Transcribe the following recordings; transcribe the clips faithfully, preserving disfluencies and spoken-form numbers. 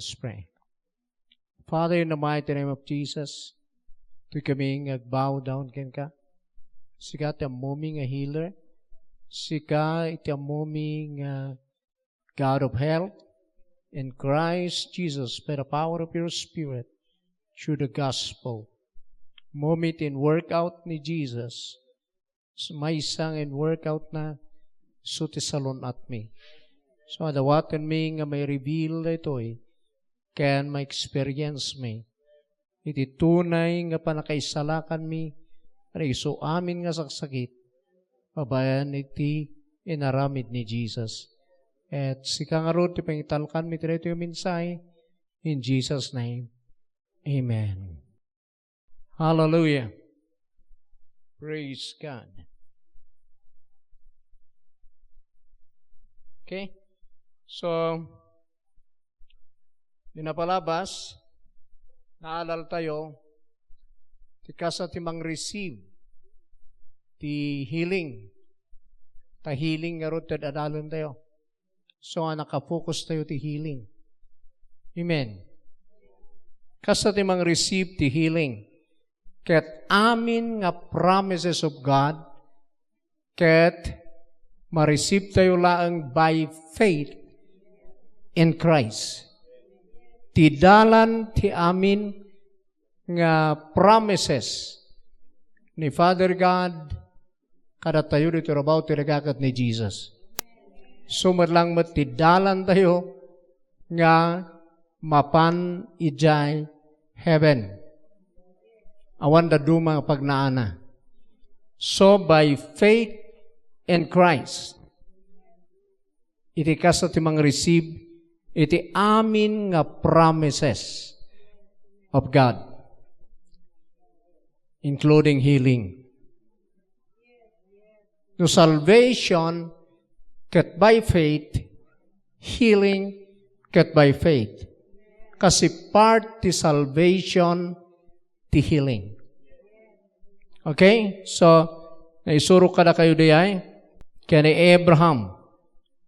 Let's pray. Father, in the mighty name of Jesus, itoy kami nga bow down kenka. Sika ti ammomi nga healer. Sika iti ammomi nga God of health. In Christ Jesus, by the power of your Spirit, through the gospel, momit in workout ni Jesus, maysa nga in-workout na, so ti salun-atmi. So, adawatenmi nga may reveal daytoy, ken ma-experience mi iti tunay nga pannakaisalakanmi, ken isu amin nga saksakit, babaen iti inaramid ni Jesus. Et sika ngarud ti pangitalkanmi ti daytoy a mensahe, in Jesus' name. Amen. Hallelujah. Praise God. Okay? So, di napalabas, naalal tayo, ti kasta ti mang-receive ti healing. Ta healing ngarud ti ad-adalen tayo. So, nga naka-focus tayo ti healing. Amen. Kasta ti mang-receive ti healing. Ket amin nga promises of God, ket ma-receive tayo laeng by faith in Christ. Ti dalan ti amin nga promises ni Father God kadatayo ditoy rabaw ti ragakat ni Jesus. Isu met lang met ti dalan tayo nga mapan idiay heaven. Awan dadduma nga pagnaana. So, by faith in Christ, iti kasta ti mang-receive iti amin nga promises of God, including healing. No salvation ket by faith, healing ket by faith. Kasi part ti salvation ti healing. Okay? So, naisurok kadakayo diay ken ni Abraham.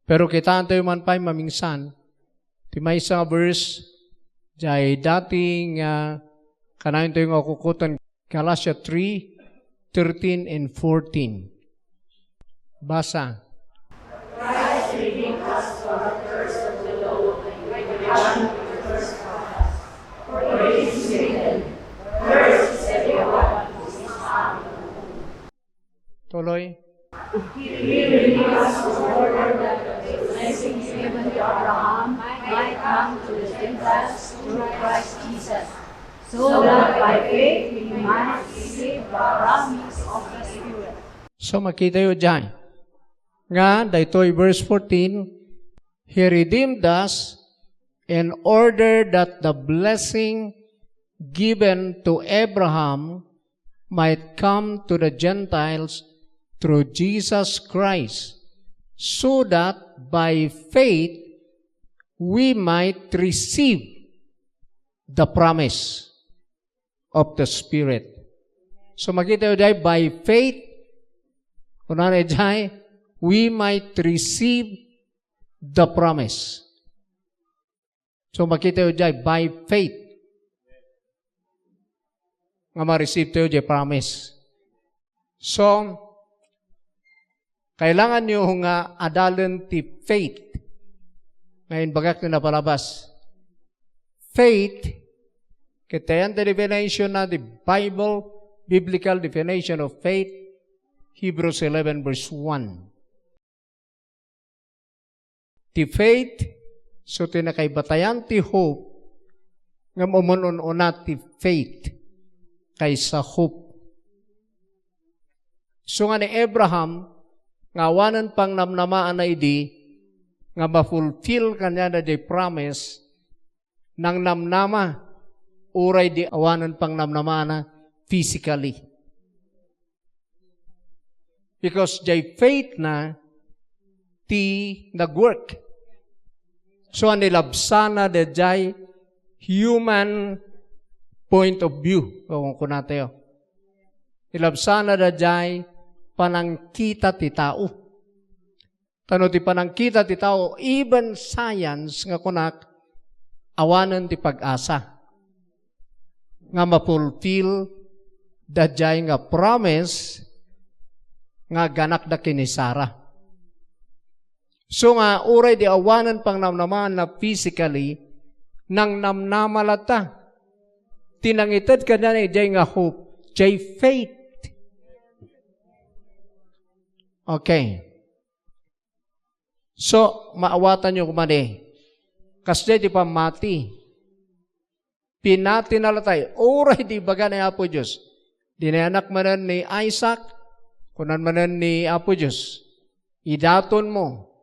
Pero kitaentayo man pay mamingsan ti maysa nga verse, jay dati nga kanayontayo nga kukutan, Galatia three thirteen and fourteen. Basa. Christ redeemed us from the curse of the law, by the blood of the first covenant. For it is written, "Cursed is everyone who is found in the womb." Tuloy. He redeemed us from order that the blessings given to Abraham might come to the Gentiles through Christ Jesus, so that by faith we might receive the promise of the Spirit. So, makitayo diay nga daytoy verse fourteen, "He redeemed us in order that the blessing given to Abraham might come to the Gentiles through Jesus Christ, so that by faith we might receive the promise of the Spirit." So, makitayo diay, by faith, kunana diay, we might receive the promise. So, makitayo diay, by faith, nga ma-receive tayo diay promise. So, kailangan nyo nga adalen ti faith. Ngayon, bagak na napalabas. Faith, kitayan the definition na the Bible, biblical definition of faith, Hebrews eleven verse one. Ti faith, so ti nakaibatayan ti hope, ngem umun-un-una ti faith kaysa hope. So nga ni Abraham, nga awanen pangnamnamaanna idi, nga ma-fulfill kaniana diay promise, nangnamnama, uray di awanen pangnamnamaanna physically. Because diay faith na ti nag-work. So, nilabsana daydiay human point of view, kung kunatayo. Nilabsana daydiay panangkita ti tao. Tano ti panangkita ti tao, even science nga kunak, awanen ti pag-asa nga mafulfill daydiay nga promise nga agganakda ken ni Sara. So nga, uray di awanen pangnamnamaanna physically, nangnamnama latta. Ti nangited kaniana idiay nga hope, jay faith. Okay. So, maawatanyo koma ni, kasdiay ti pammati. Pinatina latta, uray di ibaga ni Apo Dios. Dinayanak manen ni Isaac, kunan manen ni Apo Dios, "Idatonmo.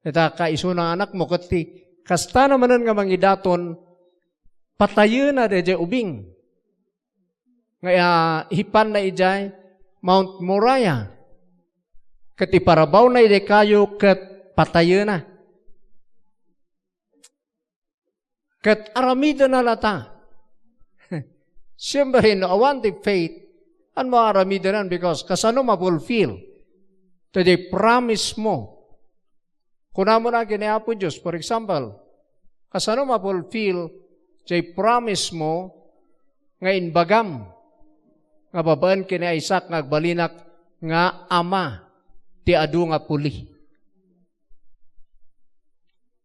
Ita, kaisuna nga anakmo," ket ti, kasta na manen nga mangidaton, patayena daydiay ubing nga, ah, ipanna idiay Mount Moriah. Ket iparabawna idiay kayo ket patayena. Ket aramidenna latta. Siyempre, no awan ti faith, anmo aramidenan? Because kasano mafulfill ti promise mo? Kunamon agi ni Apo Dios, for example, kasano mafulfill ti promise mo nga imbagam nga babaen ken ni Isaac nga agbalinak nga ama ti adu nga puli?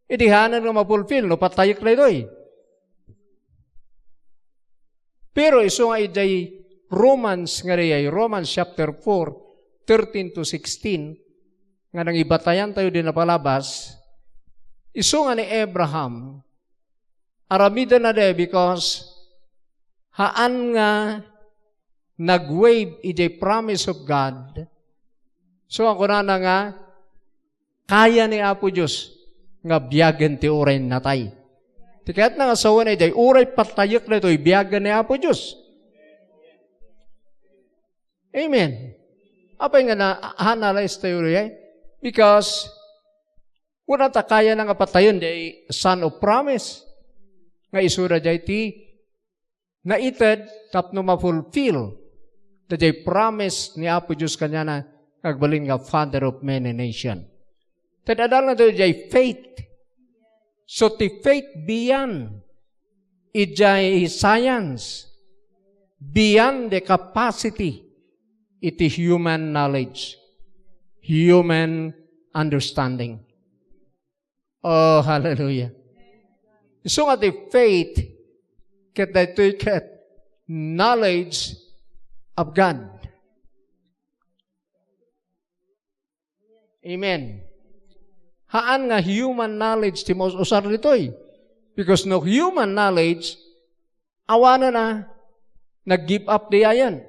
Idi haanna nga mafulfill no patayek daytoy. Pero isu nga idiay Romans nga dayay, Romans chapter four, thirteen to sixteen, nga nangibatayan tayo di napalabas, isu nga ni Abraham, aramidenna di because haan nga nag-wave idiay promise of God. So, ang kunana nga, kaya ni Apo Dios nga biagen ti uray natay. Ti kayatna nga sawen idiay, uray patayek daytoy, biagen ni Apo Dios. Amen. Apay nga na-, analyze tayo diay? Because, kuna ta kayana nga patayen diay son of promise. Nga isuna diay ti naited tapno mafulfill daydiay promise ni Apo Dios kaniana nga agbalin nga father of many nation. Ket adal na daydiay faith. So ti faith beyond idiay science, beyond the capacity iti human knowledge, human understanding. Oh, hallelujah. Isu nga ti faith, ket daytoy ket knowledge of God. Amen. Haan nga human knowledge ti maus-usar ditoy. Because no human knowledge, awanen a nag-give up diayen.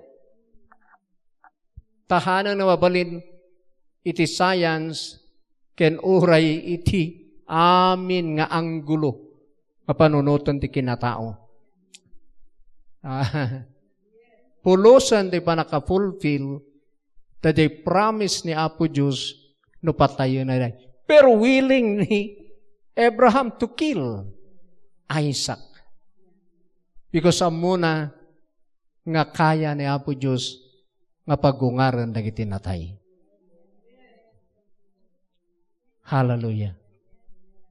Ta hanen nga mabalin iti science ken uray iti amin nga anggulo nga panunoten ti kinatao. Ah, pulosen ti pannakafulfill daydiay promise ni Apo Dios no patayen a. Pero willing ni Abraham to kill Isaac. Because ammona nga kaya ni Apo Dios nga pagungaren dagiti natay. Hallelujah.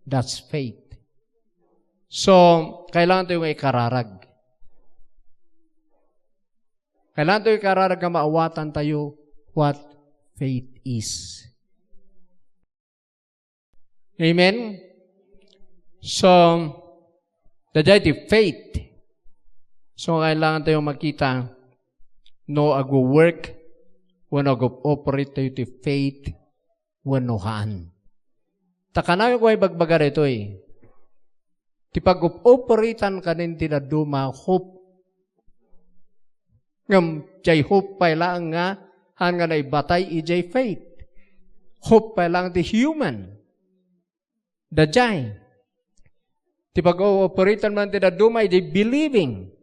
That's faith. So, kailangan tayo nga ikararag. Kailangan tayo ikararag nga maawatan tayo what faith is. Amen? So, daydiay ti faith. So, kailangan tayo makita no agwo-work wenno ag-operate tayo ti faith wenno haan. Ta kanayon ko nga ibagbaga daytoy. Ti pag-operatan kanin ti dadduma, hope. Ngem, jay hope pay laeng nga, haan nga naibatay idiay faith. Hope pay laeng ti human. Daydiay. Ti pag-operatan man ti dadduma, idiay believing.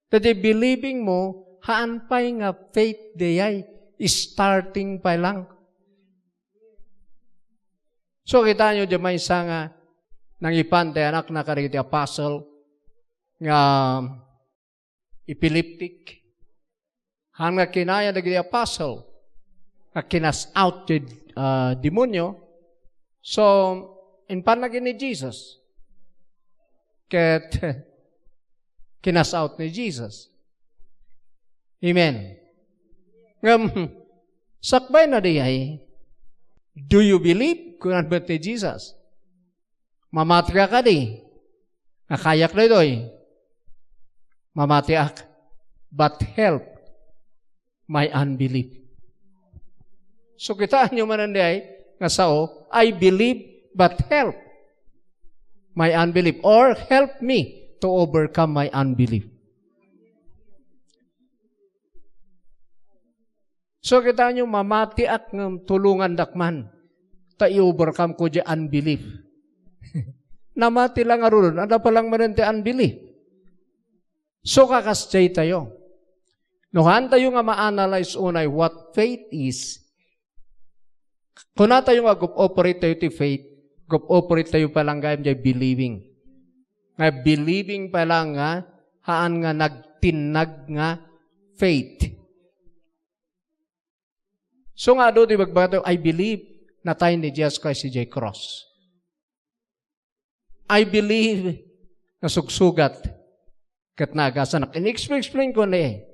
Ta ti believing mo, haan pay nga faith dayay, starting pa lang. So, kitaenyo, diay maysa nga nangipan ti anakna kadagiti apostle nga epileptic. Haan nga kinaya dagiti apostle nga kinas out ti, ah, demonio. So, Impanna ket ni Jesus. Ket kinas out ni Jesus. Amen. Ngem, sakbayna diay, "Do you believe?" kunan met ni Jesus. "Mamati ka kadi? Nga kayak daytoy. Mamatiak, but help my unbelief." So, kitaenyo manen diay nga sao, "I believe, but help my unbelief," or "Help me to overcome my unbelief." So, kitaenyo, mamatiak ngem tulongandak man ta i-overcome ko diay unbelief. Namati la ngaruden, adda pa lang manen ti unbelief. So, kakasdiay tayo. No, haantayo nga ma-analyze unay what faith is, kunatayo nga gop-operate tayo ti faith, gop-operate tayo pa lang gayam diay believing. Nga believing pa lang nga, haan nga nagtinnag nga faith. So nga adu ti ibagbaga tayo, "I believe natay ni Jesus Christ idiay cross. I believe nasugsugat ket naagasanak." In-explain ko ni.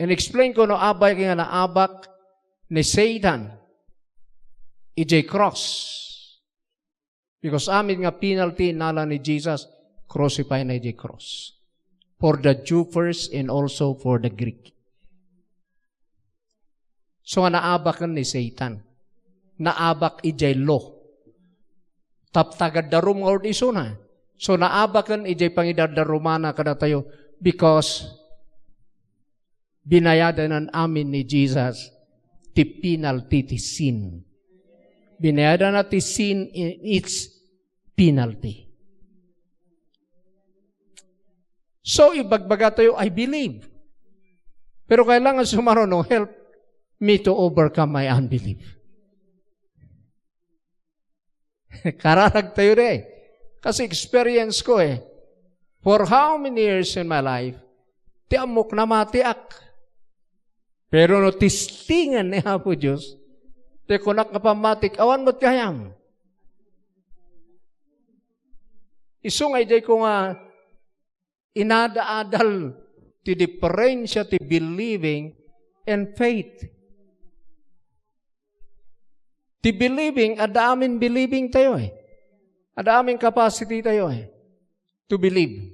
In-explain ko no abay nga naabak ni Satan idiay cross. Because amin nga penalty, nala ni Jesus, crucify na idiay cross. For the Jew first and also for the Greek. So nga naabaken ni Satan. Naabak idiay law. Tapno agaddarum nga urdisona. So naabaken idiay pangidardarumana kadatayo because binayadanan amin ni Jesus ti penalty ti sin. Binayadana ti sin in its penalty. So, ibagbaga tayo, "I believe." Pero kailangan sumaruno, "Help me to overcome my unbelief." Kararag tayo di. Kasi experience ko eh. For how many years in my life, ti ammok namatiak. Pero no testingan ni Apo Dios, ti kunak nga pammatik, awan met gayam. Isu nga idiay ko nga inada-adal ti diferensia ti believing and faith. Ti believing, adda amin believing tayo eh. Adda amin capacity tayo eh, to believe.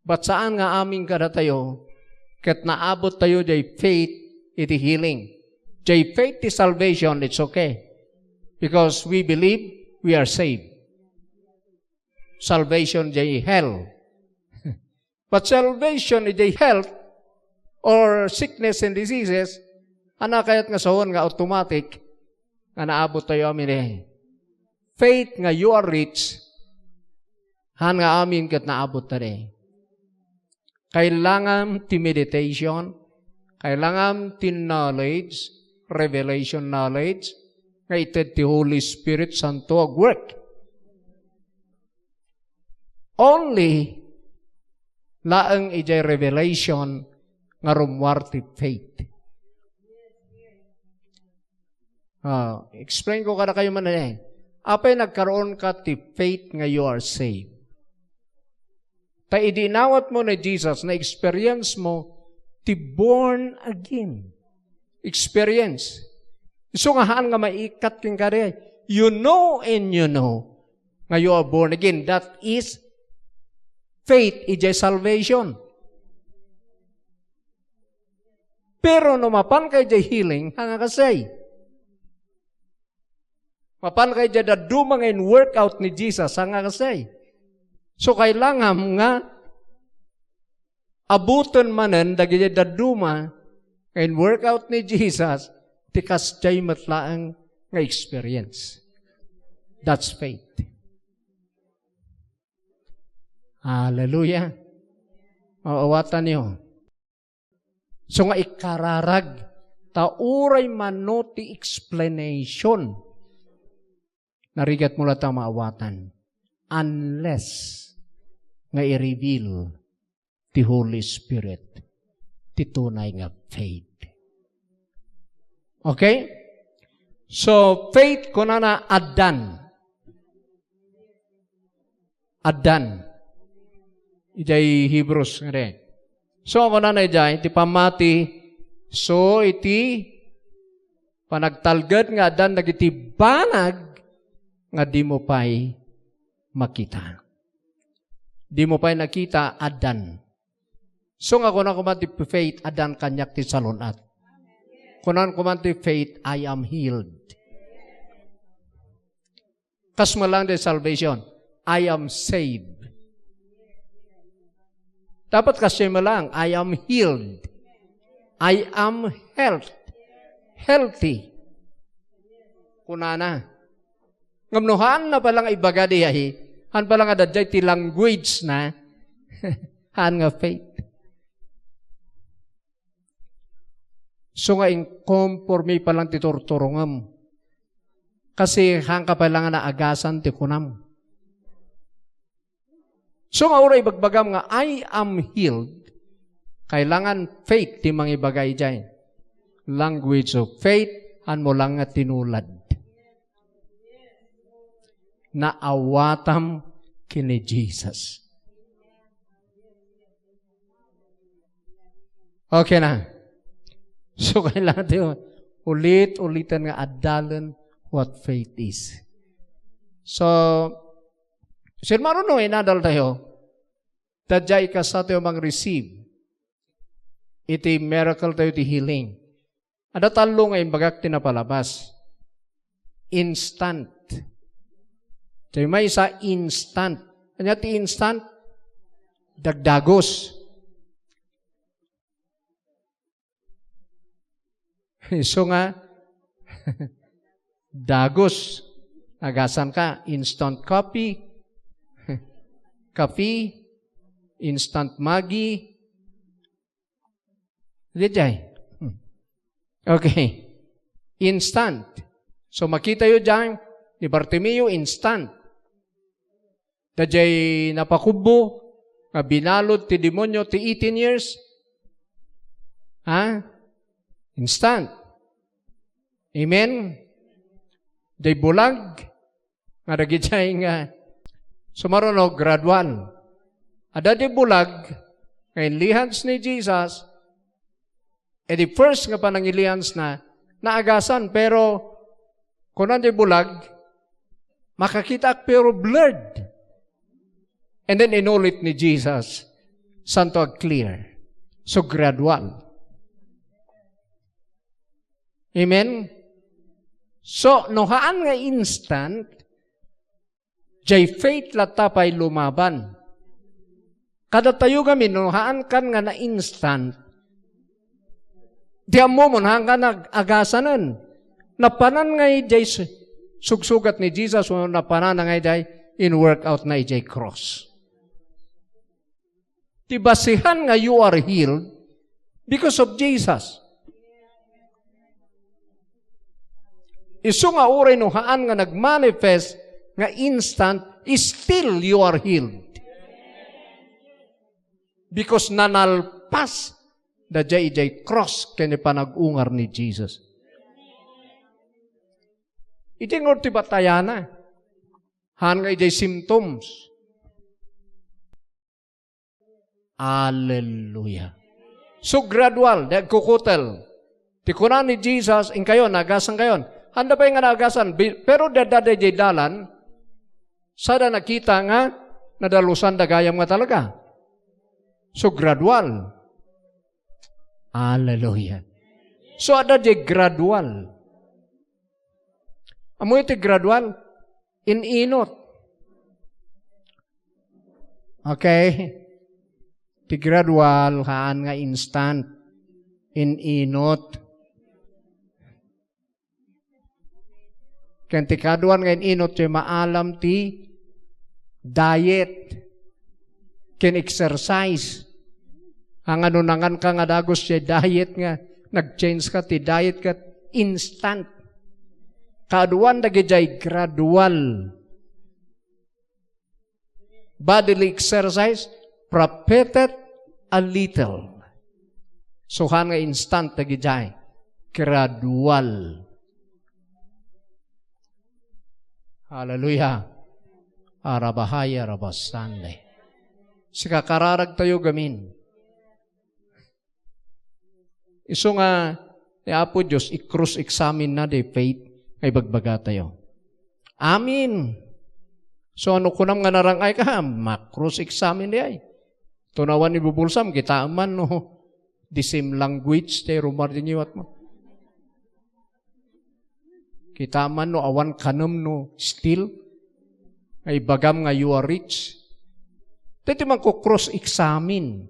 But saan nga amin kadatayo, ket naabot tayo jay faith iti healing. Jay faith ti salvation, it's okay. Because we believe, we are saved. Salvation jay health. But salvation ijay health or sickness and diseases, ania kayat nga sawen nga automatic nga naabot tayo amin eh. Faith nga you are rich, han nga amin ket naabot ta di. Kailangan ti meditation, kailangan ti knowledge, revelation knowledge, nga ited ti Holy Spirit Santo agwork. Only laeng ijay revelation nga rummuar ti faith. Ah, explain ko kadakayo man eh. Apay nagkaroon ka ti faith nga you are saved? Ta idi inawat mo ni Jesus, na-experience mo ti born again experience. Isu nga haan nga maikat kenka di. You know and you know nga you are born again. That is faith ijay salvation. Pero no mapan ka ijay healing, haan nga kasay? Mapan ka ijay dadduma nga in-workout ni Jesus, haan nga kasay? So, kailangan nga abuten manen dagiti dadduma nga in-workout ni Jesus ti kasdiay met laeng nga experience. That's faith. Hallelujah. Maawatanyo. So nga ikararag, ta uray mano ti explanation, narigat mo latta maawatan, unless nga i-reveal ti Holy Spirit ti tunay nga faith. Okay? So, faith, kunana, addan. Addan. Idiay Hebrews, nga di. So, kunana idiay, ti pammati, so, iti panagtalged nga addan dagiti banag nga dimo pay makita. Dimo pay nakita, addan. So nga kuna koma ti faith, addan kaniak ti salun-at. Kunan koma ti faith, "I am healed." Kas mo lang di salvation, "I am saved." Dapat kasi mo lang, "I am healed." "I am health." Healthy. Kunana. Ngem no haan na pala nga ibaga diay, haan pala nga daydiay ti language na, haan nga faith. So nga inkonforme pa lang ti turturongem. Kasi haan ka pa lang nga naagasan ti kunam. So nga uray ibagbagam nga, "I am healed," kailangan faith ti mangibaga idiay. Language of faith, haan mo lang nga tinulad. Naawatam ken ni Jesus. Okay na. So, kailangan tayo ulit-ulitan nga adalen what faith is. So, sir, maruno, inadal tayo. Daydiay kasta tayo mang-receive iti miracle tayo, iti healing. Adda tallo nga imbagak ti napalabas. Instant. Ti maysa, instant. Ania ti instant? Dagdagus. Isu nga, dagus. Agasan ka, instant coffee, kape, instant Maggi, Daydiay. Hmm. Okay. Instant. So, makita yo diay, ni Bartimeo, instant. Daydiay napakubbo, nga binalud ti demonio ti eighteen years. Ha? Instant. Amen? Diay bulag, nga dagidiay nga sumaruno, gradual. Adda di bulag nga inlihans ni Jesus, e di first nga panangilihansna, naagasan, pero kuna di bulag, makakitaak pero blurred. And then inulit ni Jesus, santo ag-clear. So gradual. Amen? So, no haan nga instant, diay faith latta pay lumaban. Kadatayo ngamin, no haan kan nga na-instant, di ammo mo, haan ka nag-agasanen. Napanan nga idiay su-, sugsugat ni Jesus, o napanan nga idiay in workout na idiay cross. Ti basihan nga you are healed because of Jesus. Isu nga uray no haan nga nagmanifest nga instant, still you are healed. Because nanalpas daydiay idiay cross ken ni panag-ungar ni Jesus. Iti ngarud ti batayana, haan nga idiay symptoms. Alleluia. So, gradual, di agkukutel. Ti kuna ni Jesus, "Inkayon, naagasankayon." Haan da pay nga naagasan, bi-, pero daydiay dalan, sada nakita nga nadalosanda gayam nga talaga. So, gradual. Alleluia. So, adda di gradual. Ammo iti gradual, in-inut. Okay? Ti gradual, haan nga instant. In-inut. Ken ti kaduan nga in-inut, ti maalam ti diet ken exercise. Haan nga no nangan ka nga dagus ti diet nga nag-change ka ti diet ket instant. Kaduan dagidiay gradual. Bodily exercise, profited a little. So, haan nga instant dagidiay. Gradual. Hallelujah. Arabahay, arabasande. Sika kararag tayo gamin. Isu nga ni Apo Dios, i-cross-examine na di faith nga ibagbaga tayo. Amin. So, ano kunam nga narang-ay ka? Ma-cross-examine di ay. Tunawan ni bubulsam, kita man no the same language tayo rumar di ngiwat mo. Kita man no awan kanem no still, nga ibagam nga you are rich. Dati man ko cross-examine.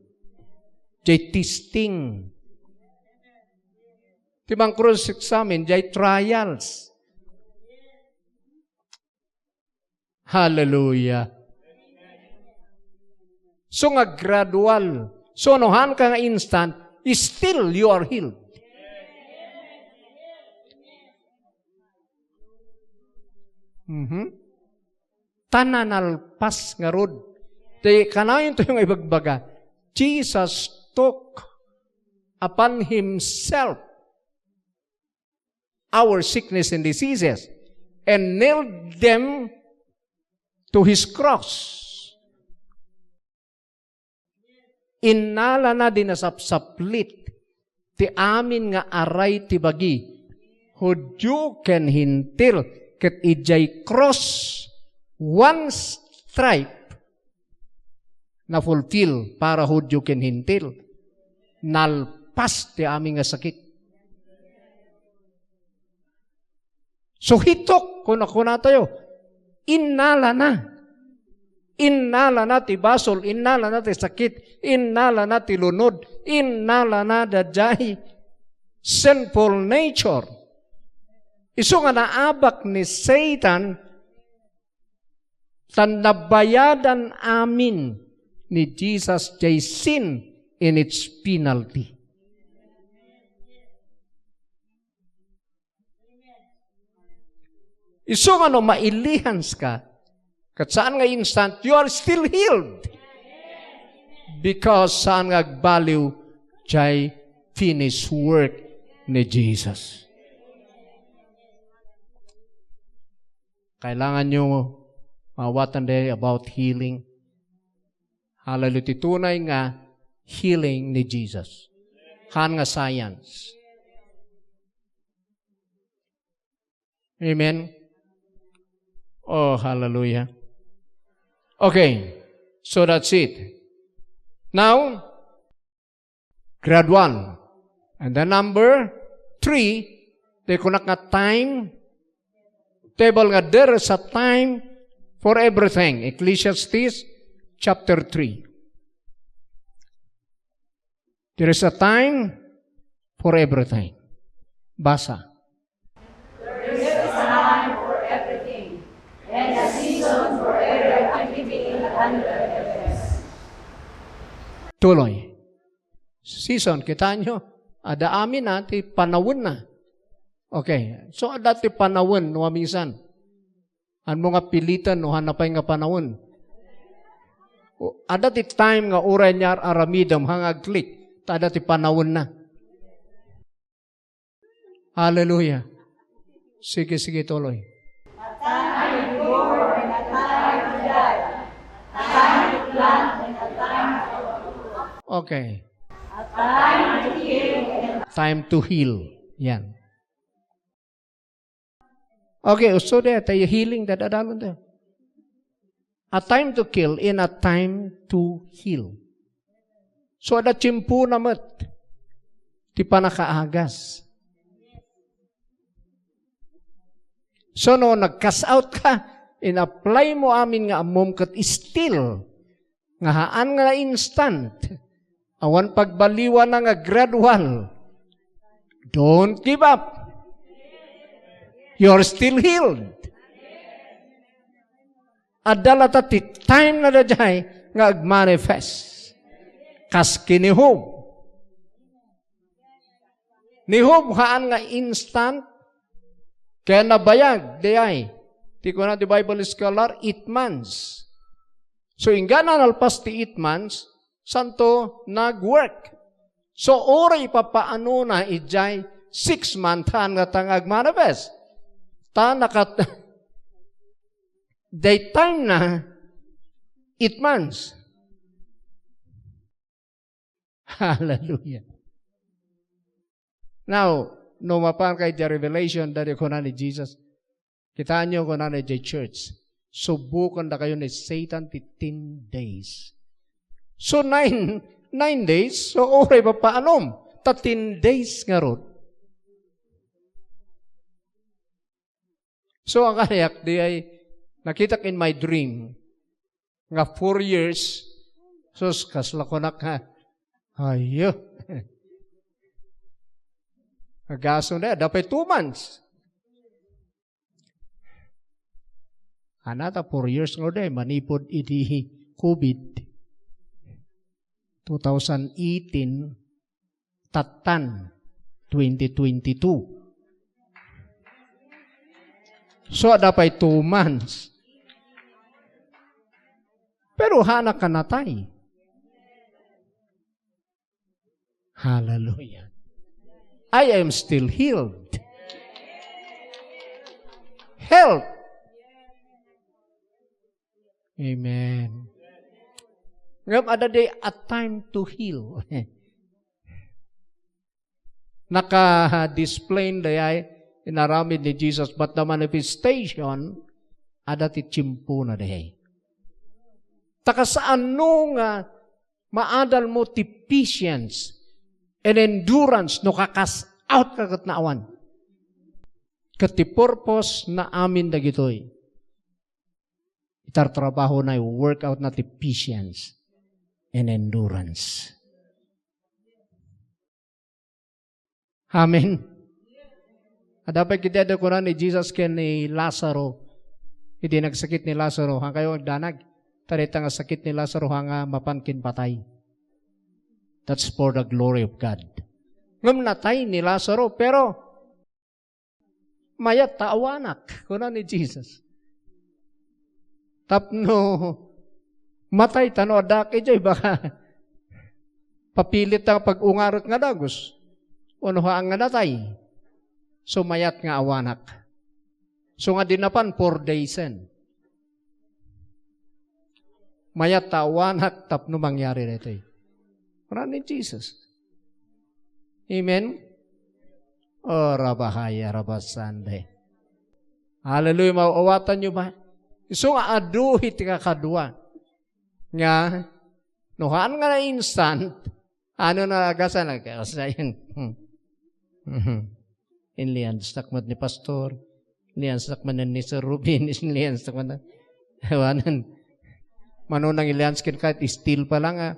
Jay testing. Ti man cross-examine, jay trials. Hallelujah. So nga gradual. So no han ka nga instant, still you are healed. Mhm. Ta nanalpas ngarud. Ti kanayon tayo nga ibagbaga, Jesus took upon himself our sickness and diseases and nailed them to his cross. Innalana di nasapsaplit ti amin nga aray ti bagi, Judio ken Hentil, ket idiay cross, one stripe na fulfill para Judio ken Hentil. Nalpas ti amin nga sakit. So, he took, kuna-kuna tayo, innalana. Innalana ti basol, innalana ti sakit, innalana ti lunod, innalana daydiay sinful nature. Isu nga naabak ni Satan, tan nabayadan amin ni Jesus jay sin in its penalty. Isu nga no mailihanska, ket saan nga instant, you are still healed. Because saan nga agbaliw jay finished work ni Jesus. Kailangan nyo mawatan day about healing. Hallelujah. Ti tunay nga healing ni Jesus. Han nga science. Amen. Oh, hallelujah. Okay. So that's it. Now, gradual. And then number three, ti kunak nga time table nga there is a time for everything. Ecclesiastes chapter three. There is a time for everything. Basa. There is a time for everything, and a season for every activity under the heavens. Tuloy. Season, kita nyo, ada amin na, ti panawen na. Okay. So, ada ti panawen, no, minsan. Hanmo nga piliten no han pay nga panawen. O, ada ti time nga uray niya ar-aramidem, han nga agklik, ta ada ti panawen na. Hallelujah. Sige, sige, tuloy. Okay. Time to heal. Yan. Okay, usto di, tayo healing, dadadalon tayo. A time to kill and a time to heal. So, ada tiempo na met ti panakaagas. So, no, nag-cast out ka, in-apply mo amin nga ammom ket still, nga haan nga instant, awan pagbaliwana nga gradual. Don't give up. You're still healed. Adda latta ti time na daydiay nga agmanifest. Kas ki ni Job. Ni Job, haan nga instant, kaya nabayag, di ay. Ti kuna ti Bible scholar, eight months. So, inggana nalpas ti eight months, santo nag-work. So, uray ipapaanona idiay six month han nga ta nga agmanifest. Ta nakat-, Daytay na, eight months. Hallelujah. Now, no mapan kay the revelation, dadi kuna ni Jesus, kitaenyo, kuna ni the church, subukendakayo ni Satan ti ten days. So, nine, nine days, so, uray papaanum, ta ten days ngarud. So, ang kayak, di ay, nakitak in my dream, nga four years, sus, kasla kunak, ha? Ayo. Agaso na, dapay two months. Ana ta four years nga uday, manipod idi covid. Two thousand eighteen, tattan, twenty twenty-two. So, adda pay two months. Pero haanak a natay. Hallelujah. I am still healed. Health. Amen. Ngem adda di a time to heal. Naka-display dayay inaramid ni Jesus, but the manifestation, adda ti tiempona dayay. Ta kasano nga maadal mo ti patience and endurance no kakas out ka ket naawan. Ket ti purpose na amin dagitoy. Itartrabaho na, work out na ti patience and endurance. Amen. Adda pay ketdi adda kuna ni Jesus ken ni Lazaro. Idi nagsakit ni Lazaro, "Haankayo agdanag. Ta dayta nga sakit ni Lazaro, haan nga mapan ken patay." That's for the glory of God. Ngem natay ni Lazaro, pero mayat ta awanak, kuna ni Jesus. Tapno matay ta no addak idiay, baka papilit ta pag-ungarek nga dagus. Wenno haan nga natay. So, mayat nga awanak. So, nga di napan, four daysen. Mayat ta awanak tapno mangyari daytoy. Kuna ni Jesus. Amen? O, rabahaya, rabasande. Hallelujah, maawatanyo ba? Isu nga adu iti kakadua. Nga, no haan nga na-instant, ano na agasan? Agasan. Inliansak met ni Pastor. Inliansak met ni Sir Ruben. Inliansak met na. Ewanan. Mano nang ilians ken kahit still pa lang, ah.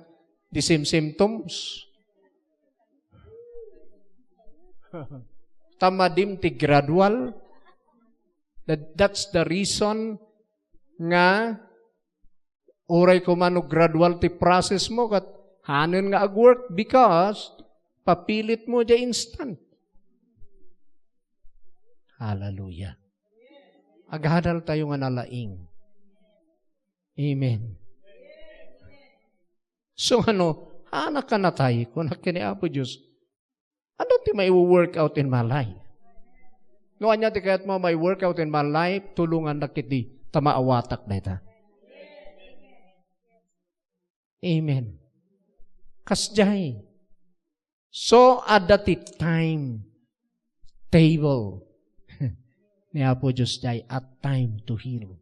The same symptoms. Tamadim ti gradual. That, that's the reason nga uray koma no gradual ti process mo, ket hanen nga agwork because papilit mo diay instant. Hallelujah. Agadal tayo nga nalaing. Amen. So, ano, anak ka na tayo, kung anak ka ni Apo Diyos, ano ti may work out in my life? No, anya ti kayat mo may work out in my life, tulungan na kiti, ta maawatak na ita. Amen. Kasjay. So, adda ti time table ni Apo Diyos jay, a time to heal.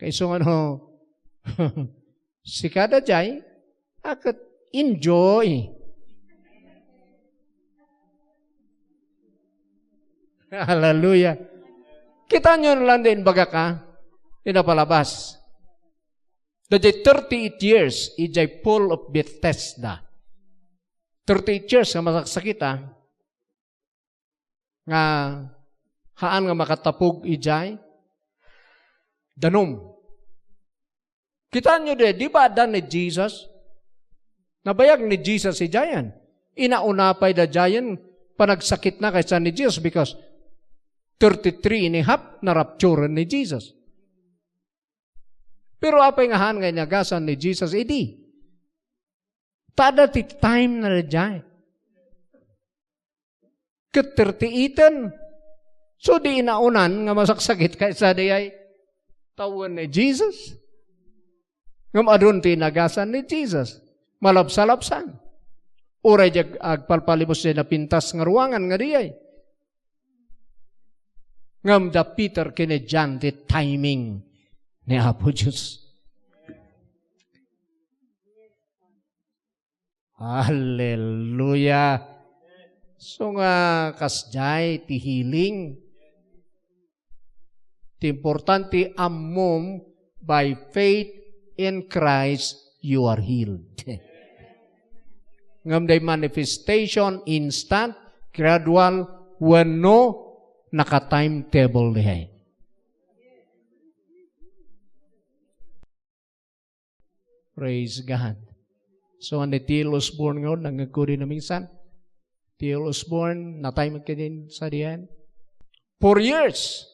Kaiso nga no, sika da jay, a ket enjoy. Hallelujah. Kita nyo lang din baga ka, inapalabas. Dayjay thirty-eight years, ijay Pool of Bethesda. Thirty-eight years nga masaksakit, ah. Nga haan nga makatapog ijay danum. Kitaan nyo di, di ba adda ni Jesus? Nabayag ni Jesus ijayan. Inauna pay da jayan panagsakit na kaysa ni Jesus because thirty-three and a half na rapture ni Jesus. Pero apay nga haan nga inagasan ni Jesus idi? Ta adda ti time na dayjay. Ket thirty-eighten, So, di inaonan nga masaksakit kaysa di ay tawen ni Jesus. Ngem adun ti inagasan ni Jesus. Malabsalabsan. Uray di ag-, agpalpalibos di napintas nga ruangan nga di ay. Ngem da Peter, kinedyan ti timing ni Apo Dios. Hallelujah. So nga kasjay ti healing. Ti importante, ammom, by faith in Christ, you are healed. Ngem day manifestation, instant, gradual, wenno naka-timetable diay. Praise God. So, ni T L Osborne nga, nangngegko din na minsan. T L Osborne, natay man kadin sa diyan. Four years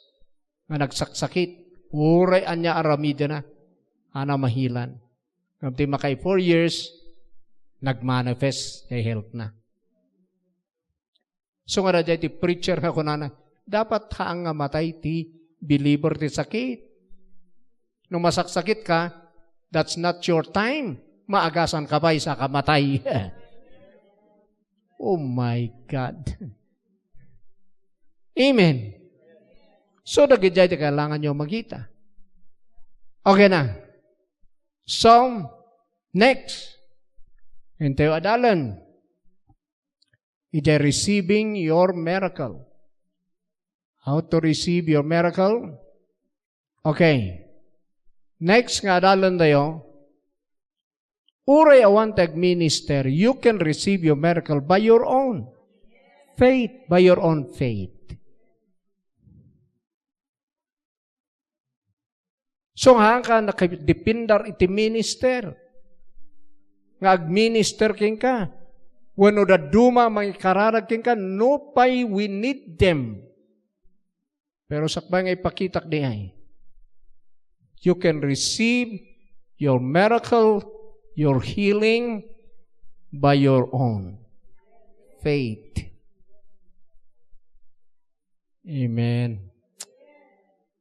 nga nagsaksakit. Uray ania aramidena. Ana mahilan. Ngem ti makay four years, nagmanifest ti health na. So nga daydiay ti preacher nga kunana, dapat haan nga matay ti believer ti sakit. No masaksakit ka, that's not your time. Maagasan ka pay sa kamatay. Oh my God. Amen. So, dagiti ti kailangan nyo makita. Okay na. So, next. Intayo adalen. Iti receiving your miracle. How to receive your miracle? Okay. Next nga adalen tayo, uray awan ti agminister, you can receive your miracle by your own faith, by your own faith. So, haanka nakadepender iti minister nga agminister kenka. Wenno dadduma mangikararag kenka, nupay we need them. Pero sakbay nga ipakitak diay, you can receive your miracle, your healing by your own faith. Amen.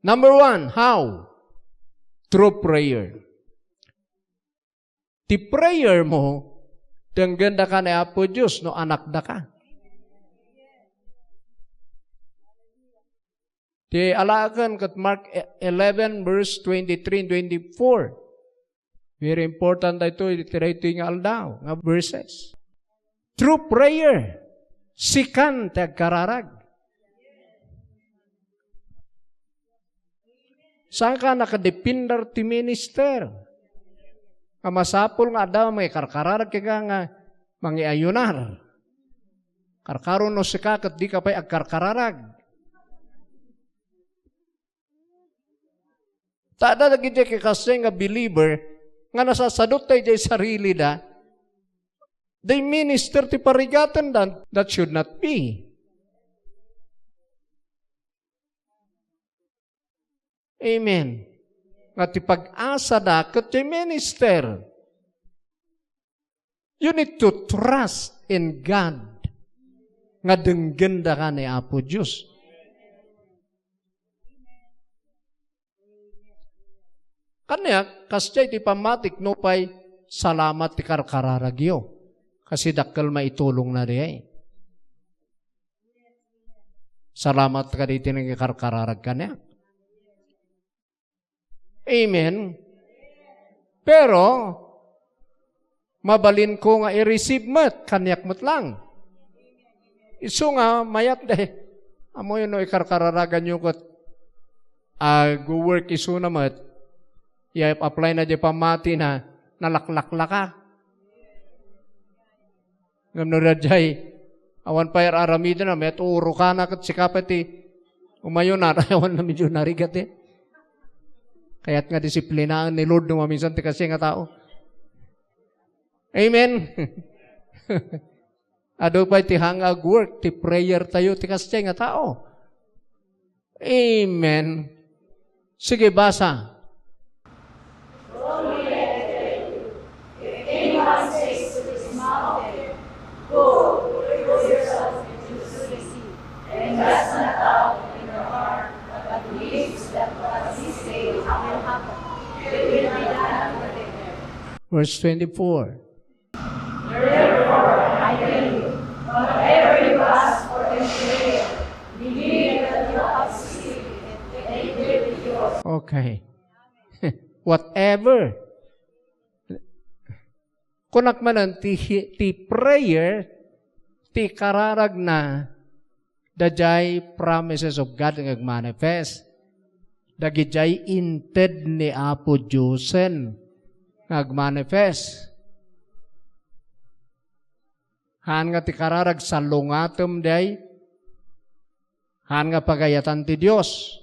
Number one, how? Through prayer. Ti prayer mo, denggenda ka ni Apo Dios no anakda ka. Ti alaken ket Mark eleven verse twenty-three and twenty-four. Very important daytoy, iti daytoy nga aldaw, nga verses. Through prayer, sikan ti agkararag. Saanka nakadepender ti minister? Nga masapul nga adda mangikarkararag kenka nga mangiayunar. Karkaro no sika ket dika pay agkarkararag. Ta adda dagiti kakasdiay nga believer nga nasasadut daydiay sarilida, they minister ti parigatenda. That should not be. Amen. Nga ti pag-asada ket ti minister. You need to trust in God nga denggenda ka ni Apo Dios. Kaniak, kasdiay ti pammatik, nupay salamat ti karkararagyo. Kasi dakkel maitulongna diay. Salamat kadagiti nangikarkararag kaniak. Amen. Pero, mabalinko nga i-receive met, kaniak met lang. Isu nga, mayat de. Ammoyo no ikarkararaganyo ket, ah, go-work isuna met. Ya, apply na di pammatina, nalaklaklaka. Ngem no daydiay, awan pay ar-aramidna, met urokana ket sika pay ti umayunan, awan na medyo narigat eh. Kayat nga disiplinaen ni Lord no maminsan ti kasi nga tao. Amen. Adu pay ti hang ag work, ti prayer tayo, ti kasi nga tao. Amen. Sige, basa. If anyone says to this mountain, "Go, throw yourself into the sea," and does not doubt in the Verse twenty-four. Okay. Whatever. Kunak manen ti, ti prayer, ti kararagna, daydiay promises of God nga agmanifest. Dagidiay inted ni Apo Diosen nga agmanifest. Haan nga ti kararag, salungatem diay. Haan nga pagayatan ti Dios.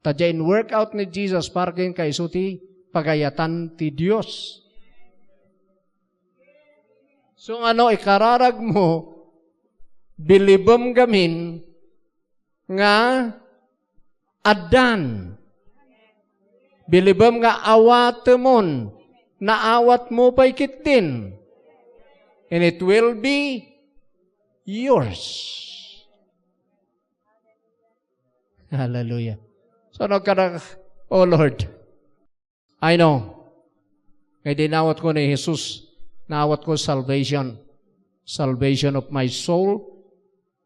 Ta diay in-work out ni Jesus para kenka isu ti pagayatan ti Dios. So, ngano ikararagmo, bilibem gamin nga addan. Bilibem nga awatemon, naawatmo pay ketdin. And it will be yours. Hallelujah. So, nagkada, "Oh Lord, I know. Kay di naawatko ni Jesus, naawatko salvation. Salvation of my soul,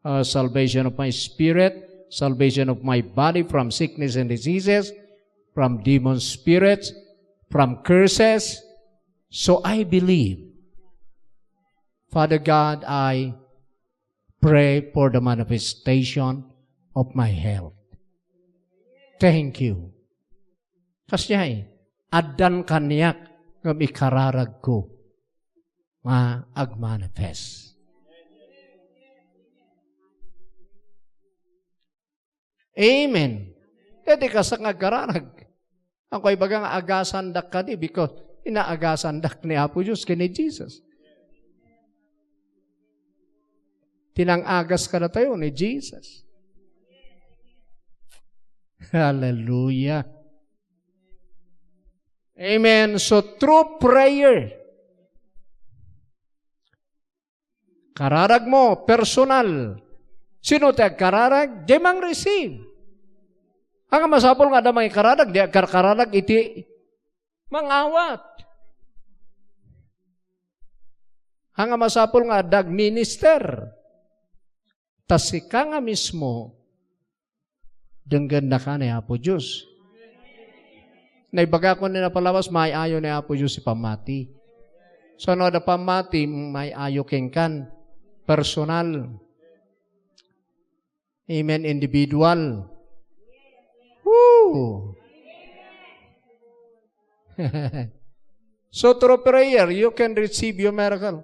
uh, salvation of my spirit, salvation of my body from sickness and diseases, from demon spirits, from curses. So I believe. Father God, I pray for the manifestation of my health. Thank you." Kasdiay, addan kaniak ngem ikararagko nga agmanifest. Amen. Daydi kasta nga agkararag. Ako ibaga nga agasandak kadi because inaagasandak ni Apo Dios ken ni Jesus. Ti nang-agas kadatayo ni Jesus. Hallelujah. Amen. So, through prayer, kararag mo, personal. Sino ti agkararag? Di mang-receive. Anga masapul nga adda mangikararag, di agkarkararag iti mangawat. Anga masapul nga adda agminister. Ta sika nga mismo, denggennaka ni Apo Dios. Naibagakon ni napalabas, maay-ayo ni Apo Dios ti pammati. So, no adda pammati, maay-ayo kenkan. Personal. Amen. Individual. Woo! So, through prayer, you can receive your miracle.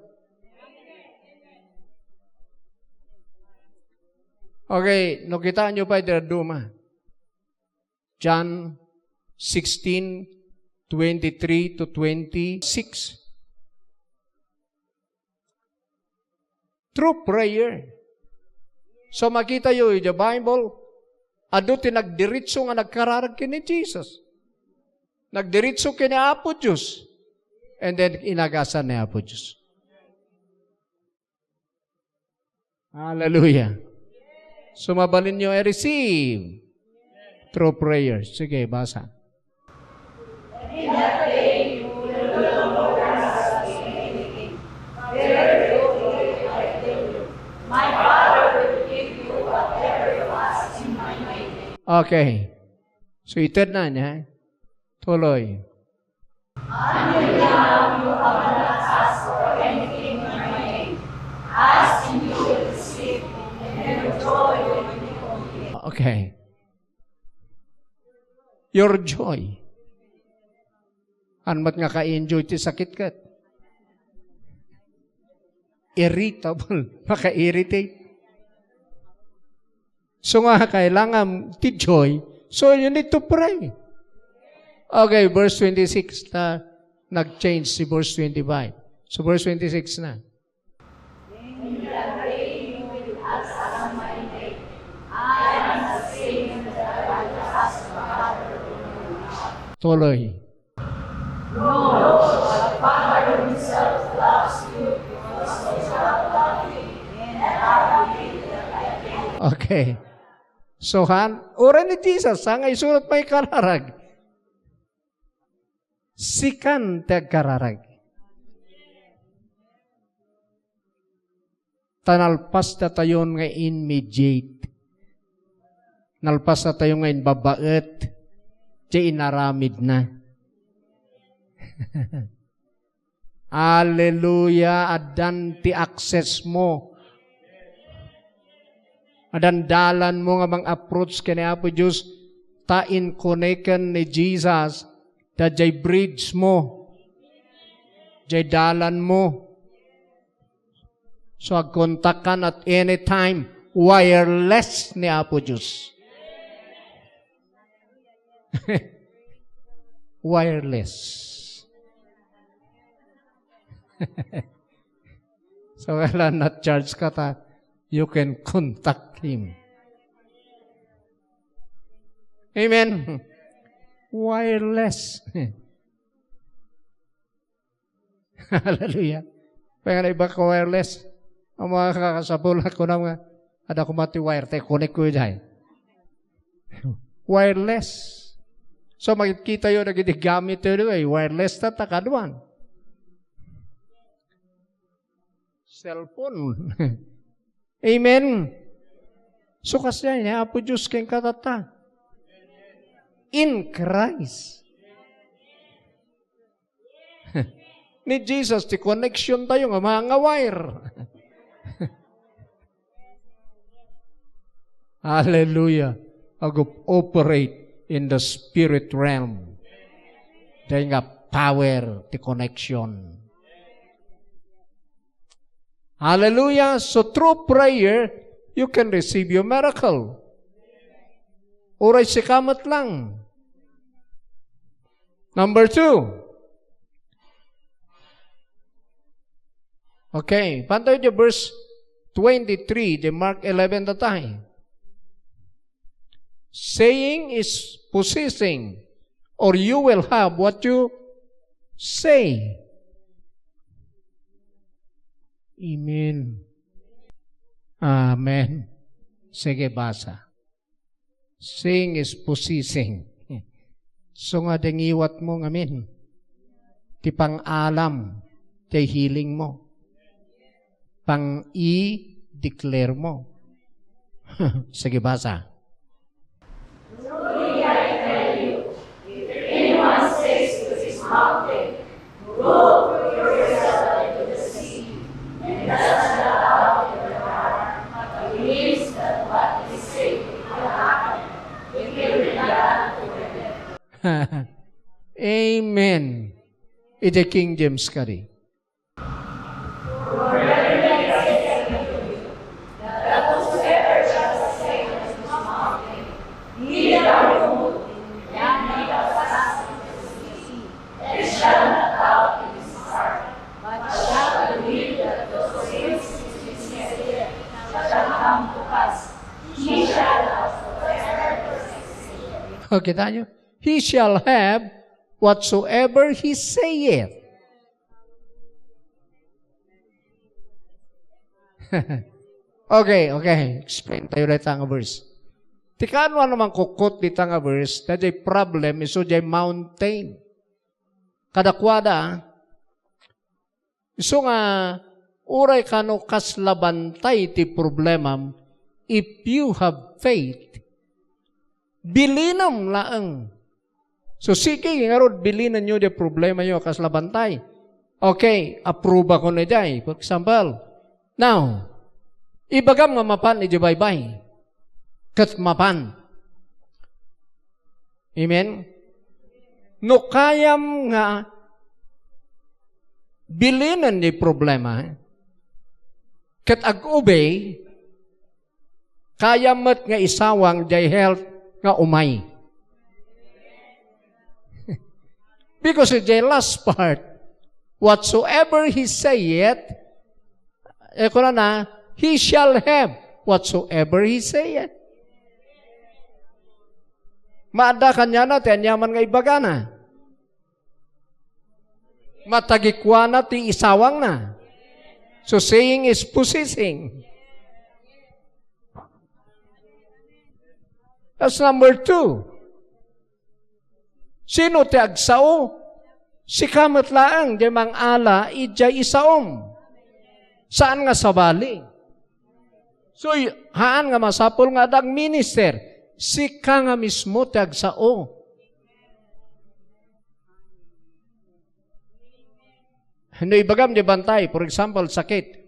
Okay, no, kitaan nyo pa, idaduma. John sixteen, twenty-three to twenty-six. Through prayer. So, makita yo iti Bible, adu ti nagdiretso nga nagkararag ken ni Jesus. Nagdiretso ken ni Apo Dios. And then, inagasan ni Apo Dios. Hallelujah. So, mabalin nyo i-receive through prayer. Sige, basa. Okay. So, ited na niya. Tuloy. Okay. Your joy. Haan met nga ka-enjoy ti sakit ket. Irritable. Maka-irritate. So nga, kailangan ti joy. So you need to pray. Okay, verse twenty-six. Ta, nag-change si verse twenty-five. So verse twenty-six na. Tuloy. Okay. So, han, uray ni Jesus, haan nga isu met maikararag. Sikan ti agkararag. Ta nalpasdatayon nga in-mediate. Nalpasdatayo nga inbabaet ti inaramidna. Hallelujah! Addan ti access mo. Addan dalan mo nga mang-approach ken ni Apo Dios, ta in-connecten ni Jesus, ta jay bridge mo, jay dalan mo. So, agkontakkan at any time, wireless ni Apo Dios. Wireless. So, wala na charge ka ta, you can contact him. Amen. Wireless. Hallelujah. Kaya nga iba ka wireless. Ang mga kakasapul, ako na nga, ada ko mati wire, te, connect ko yun, ay. Wireless. So, makikita yun, nagidi gamit yun, eh, wireless ta, takaduan. Cellphone. Amen. So, kasi ni Apo Dios ken katata. In Christ. Ni Jesus, ti connection tayo nga mga wire. Hallelujah. Ag-operate in the spirit realm. Dahil nga power ti connection. Hallelujah. So through prayer, you can receive your miracle. Uray sika met lang. Number two. Okay, pantay di verse twenty-three, di Mark eleven tatay. Saying is possessing, or you will have what you say. Amen. Amen. Sige, basa. Saying is possessing. So nga, dingiwat mo ngamin. Ti pang-alam, ti healing mo. Pang-i-declare mo. Sige, basa. Truly I tell you, if anyone says to this mountain, "Go throw yourself into the sea," and does not doubt in their heart, but believes that what he says will happen, it will be done to him. Amen. Iti King James kadi. O, kita nyo? He shall have whatsoever he saith. Okay, okay. Explain tayo dayta nga verse. Ti kaano naman kukot dita nga verse, ta jay problem, isu jay mountain. Kadakuada, isu nga, uray kano kasla bantay ti problemam, if you have faith, bilinem laeng. So, sige, ngarud, bilinenyo di problemayo a kasla bantay. Okay, approve ako na jay. For example, now, ibagam nga mapan iti baybay. Ket mapan. Amen? No kayam nga bilinen di problema, ket ag-obey, kayam met nga isawang jay health nga umay. Because jay last part, whatsoever he saith, eh, kunana, he shall have whatsoever he saith. Maadda kaniana ti aniaman nga ibagana. Matagikuana ti isawangna. So saying is possessing. That's number two. Sino ti agsao? Sika met laeng diay mangala idiay isaom. Saan nga sabali. So, y-, haan nga masapul nga adda agminister. Sika nga mismo ti agsao. No ibagam diay bantay, for example, sakit.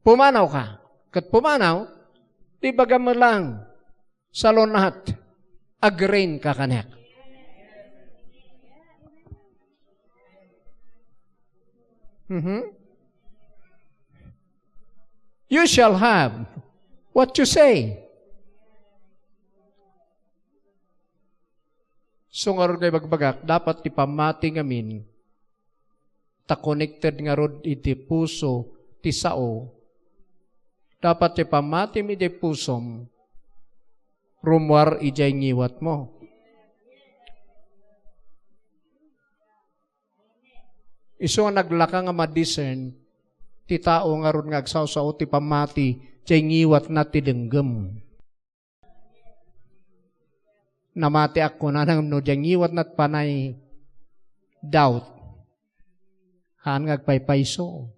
Pumanaw ka. Ket pumanaw, di bagam lang, salon lahat. Agreen ka kaniak. Mhm. You shall have what you say. So, ngarud nga ibagbagak, dapat ti pammati ngamin, ta connected ngarud iti puso ti sao. Dapat ti pammatim iti pusom, rummuar idiay ngiwatmo. Isu nga naglaka nga ma-discern ti tao ngarud nga agsao-sao ti pammati, diay ngiwatna ti denggem. Namatiak, kunana, ngem no diay ngiwatna ti panay doubt, haan nga agpaypayso.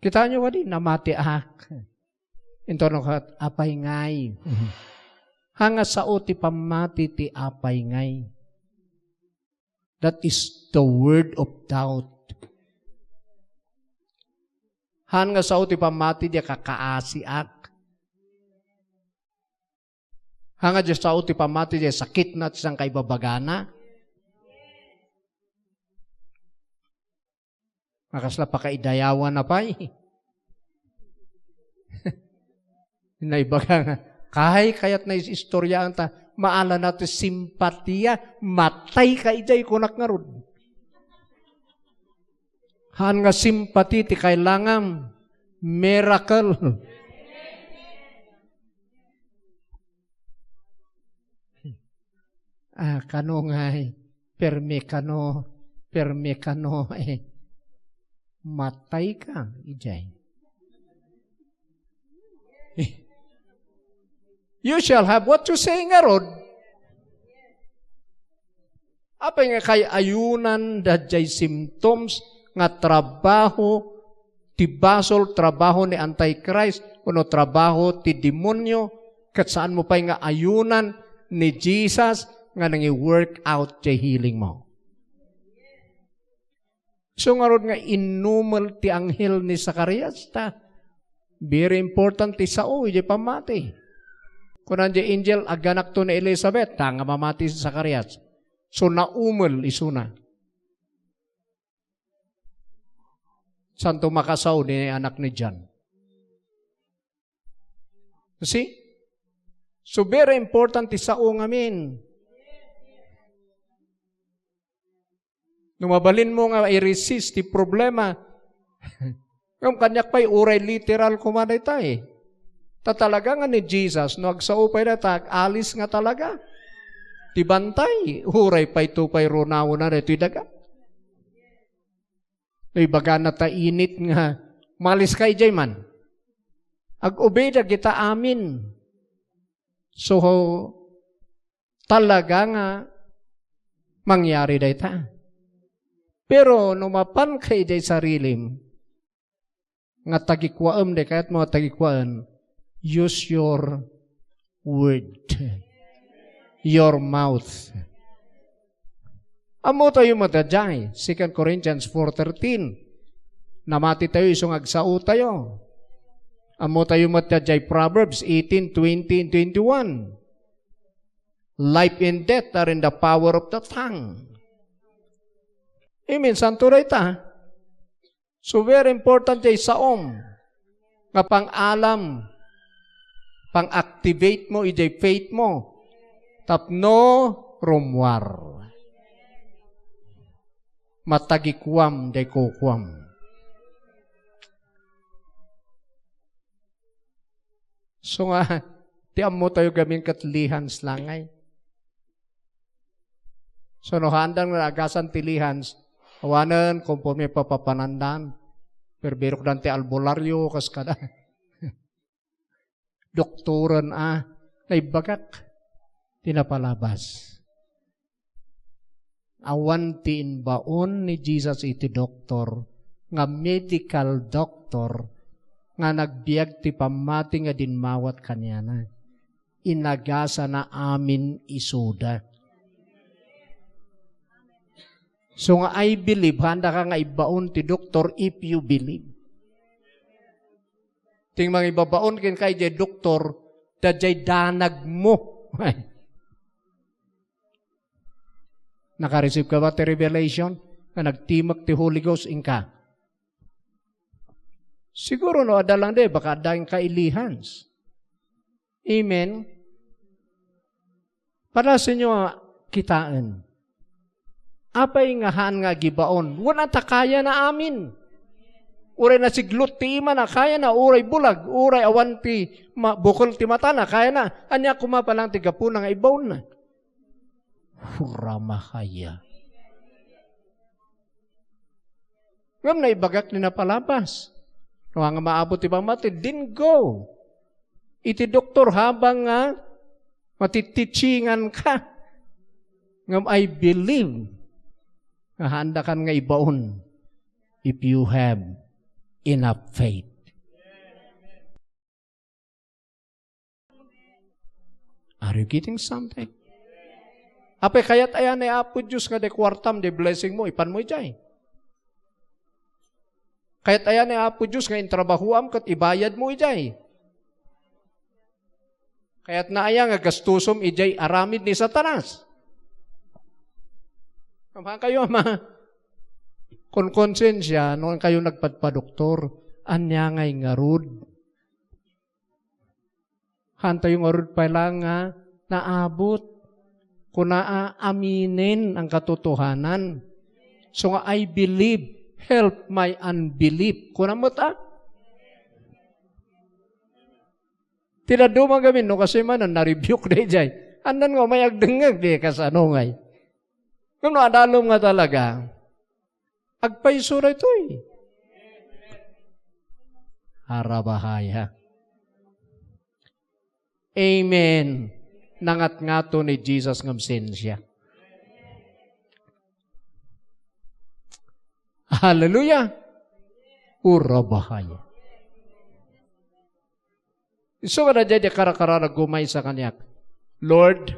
Kitaenyo kadi, namatiak. Inton no kat, apay ngay. Haan nga sao ti pammati ti apay ngay. That is the word of doubt. Haan nga sao ti pammati diay kakaasiak. Haan nga diay sao ti pammati diay sakitna ti sangkaibabagana. Nga kasla pakaidayawan na pay. Naibaga nga, kay kayat na is-, istoryaanta, maalana ti simpatiya, matay ka idiay, kunak ngarud. Haan nga simpati ti kailangam, miracle. Ah, kano ngay, permi kano, permi kano, eh, matay ka, idiay. Eh, you shall have what you say ngarud. Apay nga kay-ayunan daydiay symptoms nga trabaho ti basol, trabaho ni Antichrist, wenno trabaho ti demonio, ket saanmo pay nga ayunan ni Jesus nga nangi-work out ti healing mo. So ngarud nga inumel ti anghel ni Zacarias, ta very important ti sao idiay pammati. Kuna diay angel, "Aganakto ni Elizabeth," ta nga mamati si Zacarias. So naumel isuna. Santo makasao ni anak ni John. See? So very important ti sao ngamin. No mabalinmo nga i-resist ti problema, ngem kaniak pay uray literal koma dayta, eh. Ta talaga nga ni Jesus, no agsao pay dayta, ag-alis nga talaga. Ti bantay, uray pay to pay runawna daytoy daga. No ibagana ta init nga, "Malis ka idiay man." Ag-obey dagita amin. So, talaga nga mangyari dayta. Pero no mapan ka idiay sarilim, nga tagikuaem, di kayatmo nga tagikuaen, use your word. Your mouth. Ammotayo met daydiay, Second Corinthians four thirteen. Namati tayo isu nga agsao tayo. Ammotayo met daydiay Proverbs eighteen twenty and twenty-one. Life and death are in the power of the tongue. Amen. Santo dayta. So, very important diay saom nga pang-alam, pang-activate mo idiay faith mo tapno rummuar. Matagikuam diay kukuam. So nga, ti ammo tayo gamin ket lihans langay. So no haandan nga agasan ti lihans, awanen konforme papapanandan, birbirokdan ti albularyo, kas kada. Doktoren a, naibbagak ti napalabas. Awan ti imbaon ni Jesus iti doktor, nga medical doctor, nga nagbiag ti pammati nga dimmawat kaniana. Inagasana amin isuda. So nga, "I believe," haandaka nga ibbaon ti doktor if you believe. Ti mangibabaon kenka idiay doktor, daydiay danagmo. Naka-receive ka ba ti revelation nga nagtimek ti Holy Ghost? Inka. Siguro no adda lang di, baka adda inka ilihans. Amen? Para sa inyo nga kitaen. Apay nga haan nga agibaon? Wen a ta kayana amin. Uray nasiglot ti imana, kayana. Uray bulag, uray awan ti ma-, bukel ti matana, kayana. Ania koma pa lang ti gapuna nga ibaonna? Huramahaya. Ngem naibagak ni napalabas. No nga maabot ti pammati, then go. Iti doktor habang nga matititsingan ka. Ngem I believe nga haandakan nga ibaon if you have enough faith. Are you getting something? Apay, kayat aya ni Apo Dios nga di kuartam, di blessing mo, ipan mo ijay. Kayat aya ni Apo Dios nga intrabahuam ket ibayad mo ijay. Kayat na aya nga gastusom ijay aramid ni Satanas. Ama kayo, ama. Kon konsensia, no kayo nagpadpadoktor, ania ngay ngarud? Hantayo ngarud pay lang nga naabot. Kuna a, aminen ang katotohanan. So nga, "I believe, help my unbelief." Kuna met a? Ti dadduma gamin, no, kasi man, na-rebuke dayjay. Andan nga, may agdengngeg, di kasano ngay. Ngem no adalom nga talaga, agpayso daytoy. Arabahaya. Amen. Nangatngato ni Jesus ngem sensia. Hallelujah. Urabahaya. Isu nga daydiay di karakararagko maysa kaniak, "Lord,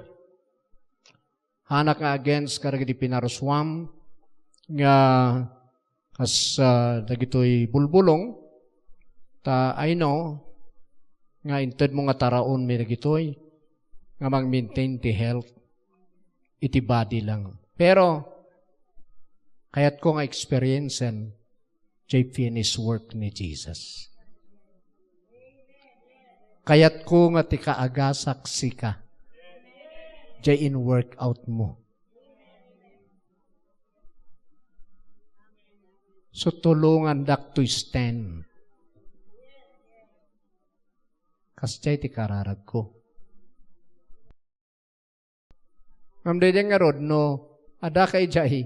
haanak nga against kadagiti pinarsuam nga kas, ah, dagitoy bulbulong, ta I know nga intedmo nga taraonmi dagitoy nga mag-maintain ti health iti body lang. Pero kayatko nga experiencean jay finished work ni Jesus. Kayatko nga ti kaagasak sika jay in-workout mo." So, tulongandak to stand. Kasjay ti kararagko. Ngem daydiay ngarud, no adda ka idiay,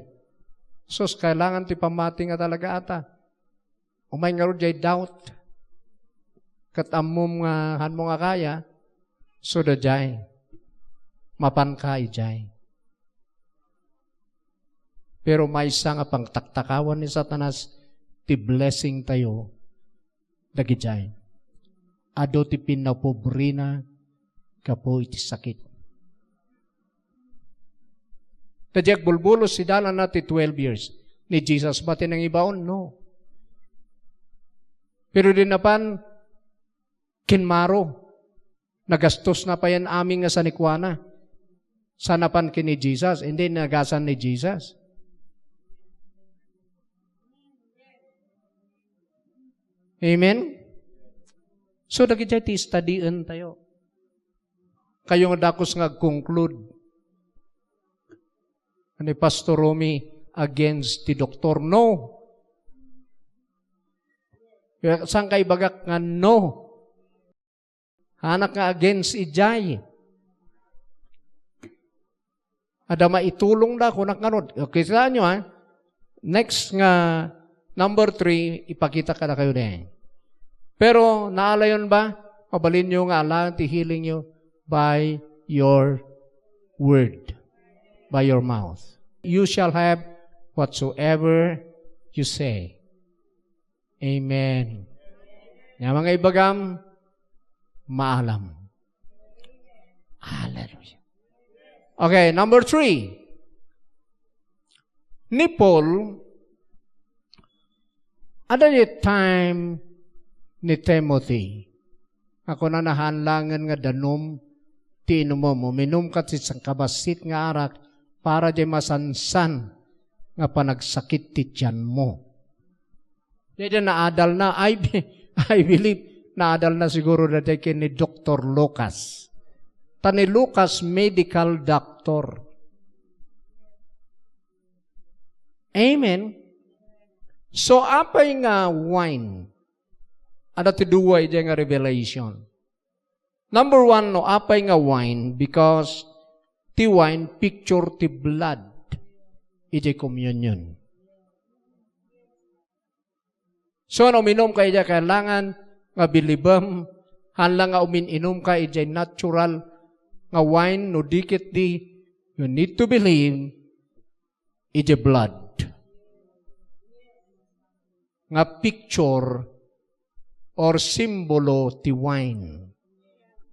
sus, kailangan ti pammati nga talaga ata. Umay ngarud jay doubt. Ket ammom nga hanmo nga kaya, so daydiay. Mapanka idiay. Pero maysa nga pangtaktakawan ni Satanas ti blessing tayo dagidiay. Adu ti pinnapobrena gapu iti sakit. Ta diak bulbulos, sidalana ti twelve years. Ni Jesus ba ti nangibaon? No. Pero di napan, kinmaro. Nagastos na payen amin nga sanikuana. Saan napan ken ni Jesus? Hindi, nagasan ni Jesus. Amen? So, dagiti ti studyentayo. Kayo nga dakes nga ag-conclude. Ni Pastor Romy against ti doktor? No. Saan ka ibagak nga no? Anak nga against idiay. Adda maitulongda, kunak ngarud. Okay, saan nyo, ha? Next nga, number three, ipakita kada kayo din. Pero, naalayon ba? Mabalin nyo nga alaen ti healing nyo by your word. By your mouth. you shall have whatsoever you say. Amen. Ania nga ibagam, maalam. Hallelujah. Okay, number three. Ni Paul, adda diay time ni Timothy nga kunana, "Haan laengen nga danum ti inumem. Uminumka ti sangkabassit nga arak para diay masansan nga panagsakit ti tianmo." Daydiay naadalna, I be-, I believe, naadalna siguro daydiay ken ni Doktor Lucas. Ta ni Lucas, medical doctor. Amen. So, apay nga wine? Adda ti dua idiay nga revelation. Number one, no, apay nga wine? Because ti wine picture ti blood idiay communion. So, no uminumka idiay, kailangan nga bilibem, haan lang nga umin-inumka idiay natural nga wine, no di ketdi, you need to believe idiay blood nga picture or simbolo ti wine.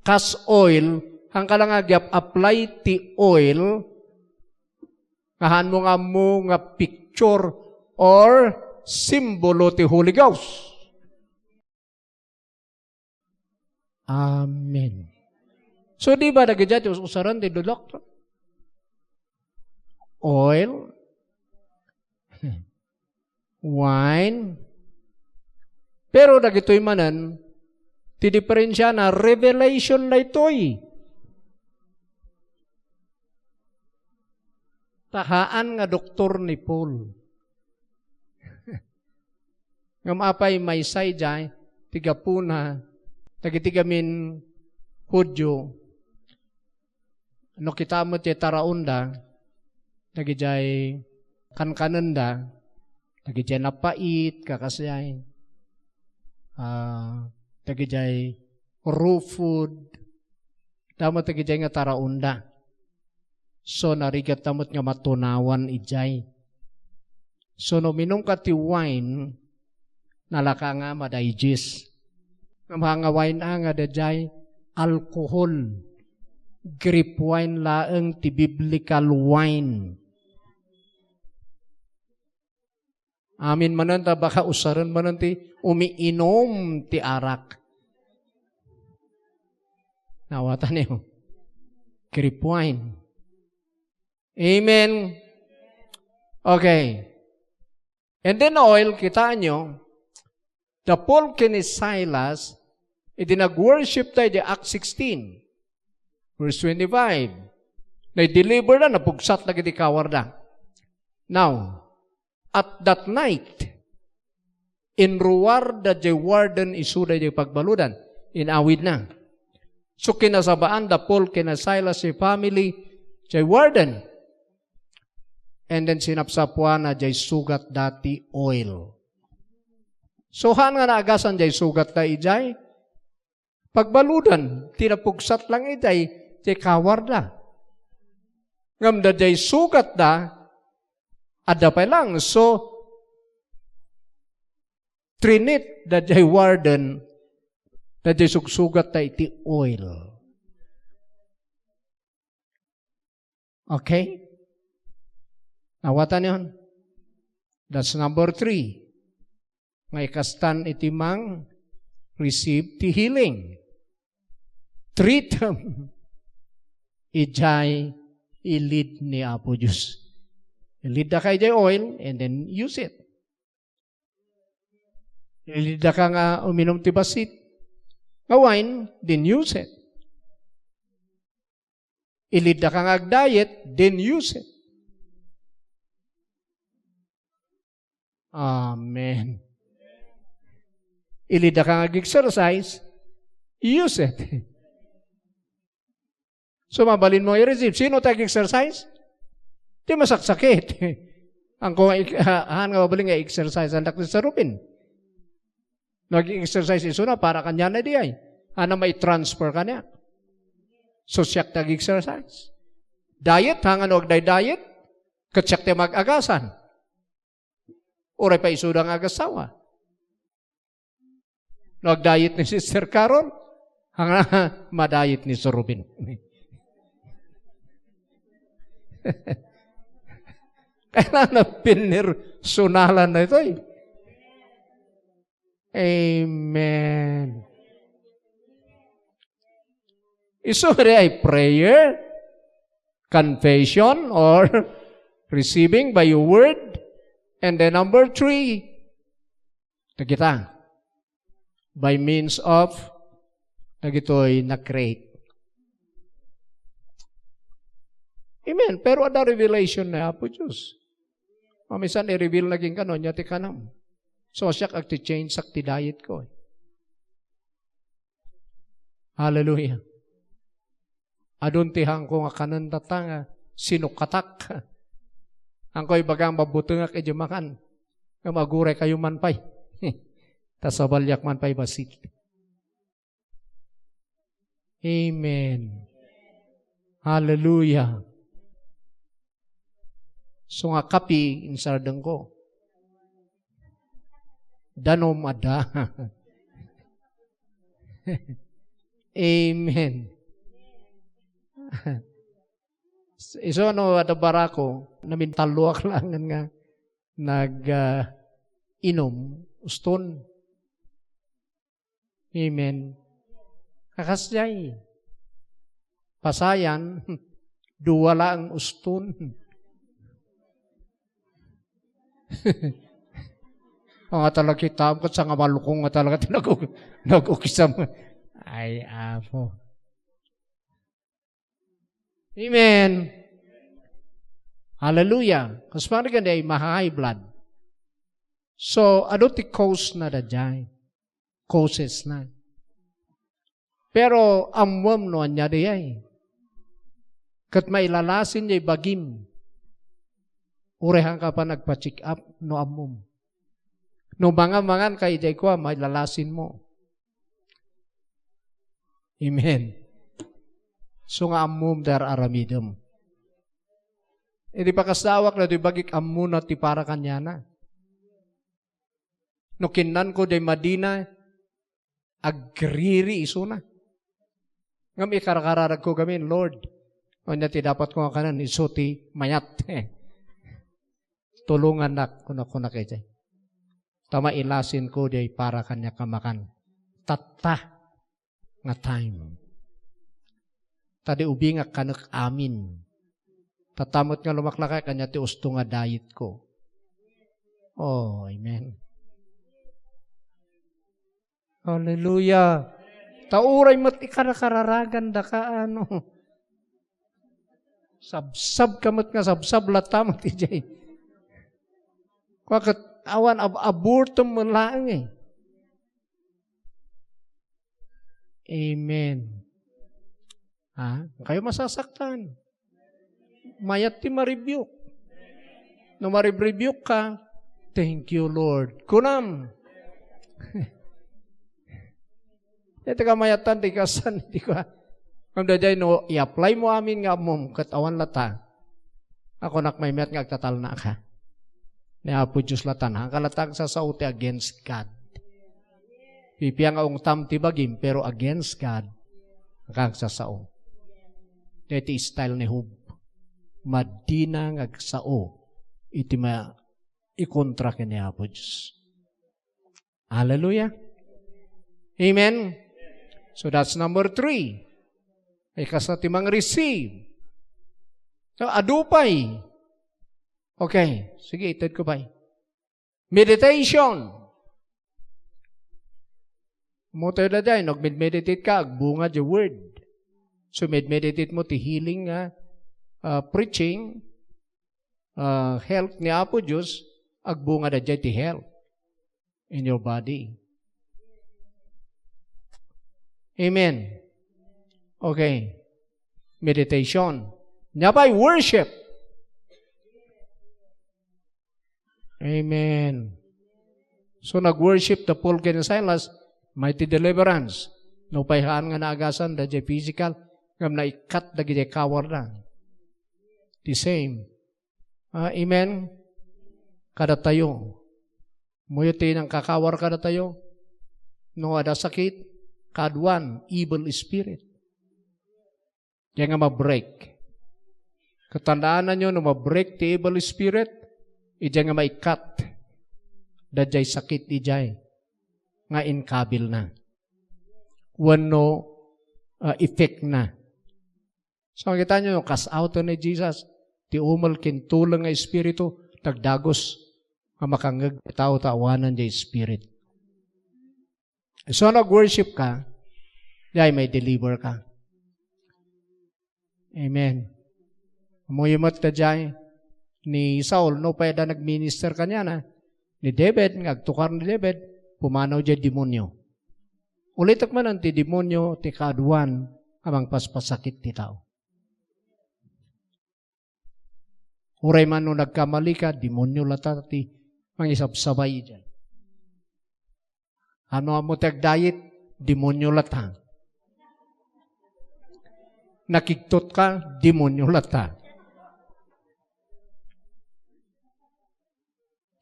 Kas oil, haanka lang nga ag-apply ti oil, nga haanmo nga ammo nga picture or simbolo ti Holy Ghost. Amen. So, di ba dagidiay ti us-usaren ti dudok? Oil, wine. Pero dagitoy manen, ti diferensiana, revelation daytoy. Ta haan nga doktor ni Paul. Ngem apay maysa idiay ti gapuna dagiti gamin Judio, no kitaem met ti taraonda, dagidiay kankanenda, dagidiay napait, kakasiay, ah, dagidiay raw food, damo dagidiay nga taraonda. So, narigatta met nga matunawan idiay. So, no uminumka ti wine, nalaka nga ma-digest. Nga wine a nga daydiay alcohol. Grape wine laeng ti biblical wine. Amin manen, ta baka usaren manen ti umiinum ti arak. Nawatan niyo? Grape wine. Amen. Okay. And then oil, kitaan nyo, da Paul ken ni Silas, idi nag-worship da idi Acts sixteen, verse twenty-five. Na-deliver da, napugsat dagiti kawarda. Now, at that night, inruar da jay warden isu da jay pagbaludan, inawidna. So, kinasabaan da Paul ken ni Silas jay family jay warden. And then, sinapsapuana jay sugat da ti oil. So, haan nga naagasan jay sugat da ijay pagbaludan, ti napugsat lang ijay ti kawarda. Ngem da jay sugat da, adda pay lang. So, trinit da jay warden, da jay sugsugat da iti oil. Okay? Nawatan yon? That's number three. Nga ikastan iti mang receive ti healing. Treat them. Ijay ilid ni Apo Diyos. Ilid da ka ijay oil and then use it. Ilid da ka nga uminum ti bassit nga wine, then use it. Ilid da ka nga ag-diet, then use it. Amen. Ilid da ka nga ag-exercise, use it. So, mabalin mo i-receive. Sino ti ag-exercise? Ti masaksakit. Ang kung ik-, ha-, haan nga mabalin nga exercise, ang Doctor Sarupin. Nag-exercise isuna para kaniana diay. Haan a mai-transfer kaniak. So, siak ti ag-exercise. Diet, haan nga no agday diet, Ket siak ti mag-agasan. Uray pay isuda nga agasawa. No agdayet ni Sister Carol, haan nga madayet ni Sir Ruben. Kailangan na pinersonalan na ito eh. Amen. Isu ray prayer, confession, or receiving by your word. And then number three, dagita, by means of dagitoy na-create. Amen. Pero adda revelation ni Apo Dios. Mamisan i-reveal na kenka no ania ti kanam. So, siak agti-change sak ti diet ko. Hallelujah. Adun ti haanko nga kanen tatta nga sinukkatak. Haanko ibagam, mabutengak idiay makan. Ngem aguray kayo man pay. Ta sabaliak man pay bassit. Amen. Hallelujah. So nga kapi, insardengko. Danum adda. Amen. Isu no, adda barako, namintalloak laengen nga nag, ah, inum, uston. Amen. Kakasdiay. Pasayan, dua laeng uston. Ang talaga kita, ket sanga malukong nga talaga ti nag-, nag-ukisam. Ay, Apo. Amen. Hallelujah. Kas pangarigan di ay ma-high blood. So, adu ti cause na daydiay. Causes na. Pero ammom no ania daydiay. Ket mailalasin diay bagim. Uray haanka pay agpa-check up no ammom. No mangan-mangan ka idiay kua, mailalasin mo. Amen. So nga ammom ti ar-aramidem. Idi pakasdawak na di bagik ammona ti para kaniana. No kinnanko diay madina, agriri isuna. Ngem ikarakararagko gamin, Lord, ania ti dapatko nga kanen, isu ti mayat. Tulongannak, kuna-, kunak iti. Ta mailasinko diay para kaniak a makan. Tatta nga time. Ta di ubingak kanek amin. Tatta met nga lumaklakak, ania ti usto nga dietko. Oh, amen. Hallelujah. Ta uray met ikarakararaganda ka, ano. Sabsab ka met nga sabsab, latta met idiay. Kua ket awan ab-, abortum met laeng eh. Amen. Ha? Kayo masasaktan. Mayat ti ma-rebuke. No ma-rebuke ka, "Thank you, Lord." Kunam. Iti kamayatan, di kasan, di ka. Ngem daydiay, no, i-apply mo amin nga ammom, ket awan latta. Ako nak mayat nga agtatalna ka. Ni Apo Dios latta, haanka latta agsasao ti against God. Pipia nga ungtam ti bagim, pero against God, haanka agsasao. Daytoy style ni Job. Madina nga agsao iti ma-, ikontra ken ni Apo Dios. Hallelujah. Amen. So that's number three. Ay, kasta ti mang-receive. So, adu pay. Okay. Sige, ited ko pay. Meditation. Mo tayo na dyan, nag-meditate ka, agbunga the word. So, med-meditate mo ti healing, ah, ah, preaching, ah, health ni Apo Dios, agbunga da dyan ti health in your body. Amen. Okay. Meditation. Nia pay, worship. Amen. So, nag-worship da Paul ken Silas, mighty deliverance. Nupay haan nga naagasan da daydiay physical, ngem naikkat dagiti kawarda. The same. Ah, amen? Kadatayo. Muyo ti nangkakawar kadatayo. No adda sakit, kaaduan, evil spirit. Diay nga ma-break. Katandaananyo, no ma-break ti evil spirit, idiay nga maikat. Daydiay sakit idiay nga inkabilna. Wenno, ah, effect na. So, makitayo, no cast out ni Jesus, ti umel ken tuleng nga espiritu, dagdagus nga makangngeg ti tao ta awanan diay spirit. So, nag-worship ka, diay may deliver ka. Amen. Ammoyo met daydiay ni Saul, no pay adda nagminister kaniana, ni David, nga agtukar ni David, pumanaw diay demonio. Ulitek manen ti demonio ti kaaduan a mangpaspasakit ti tao. Uray man no nagkamali ka, demonio latta ti mangisabsabay idiay. Ano ammo ti agdayet? Demonio latta. Nakigtot ka, demonio latta.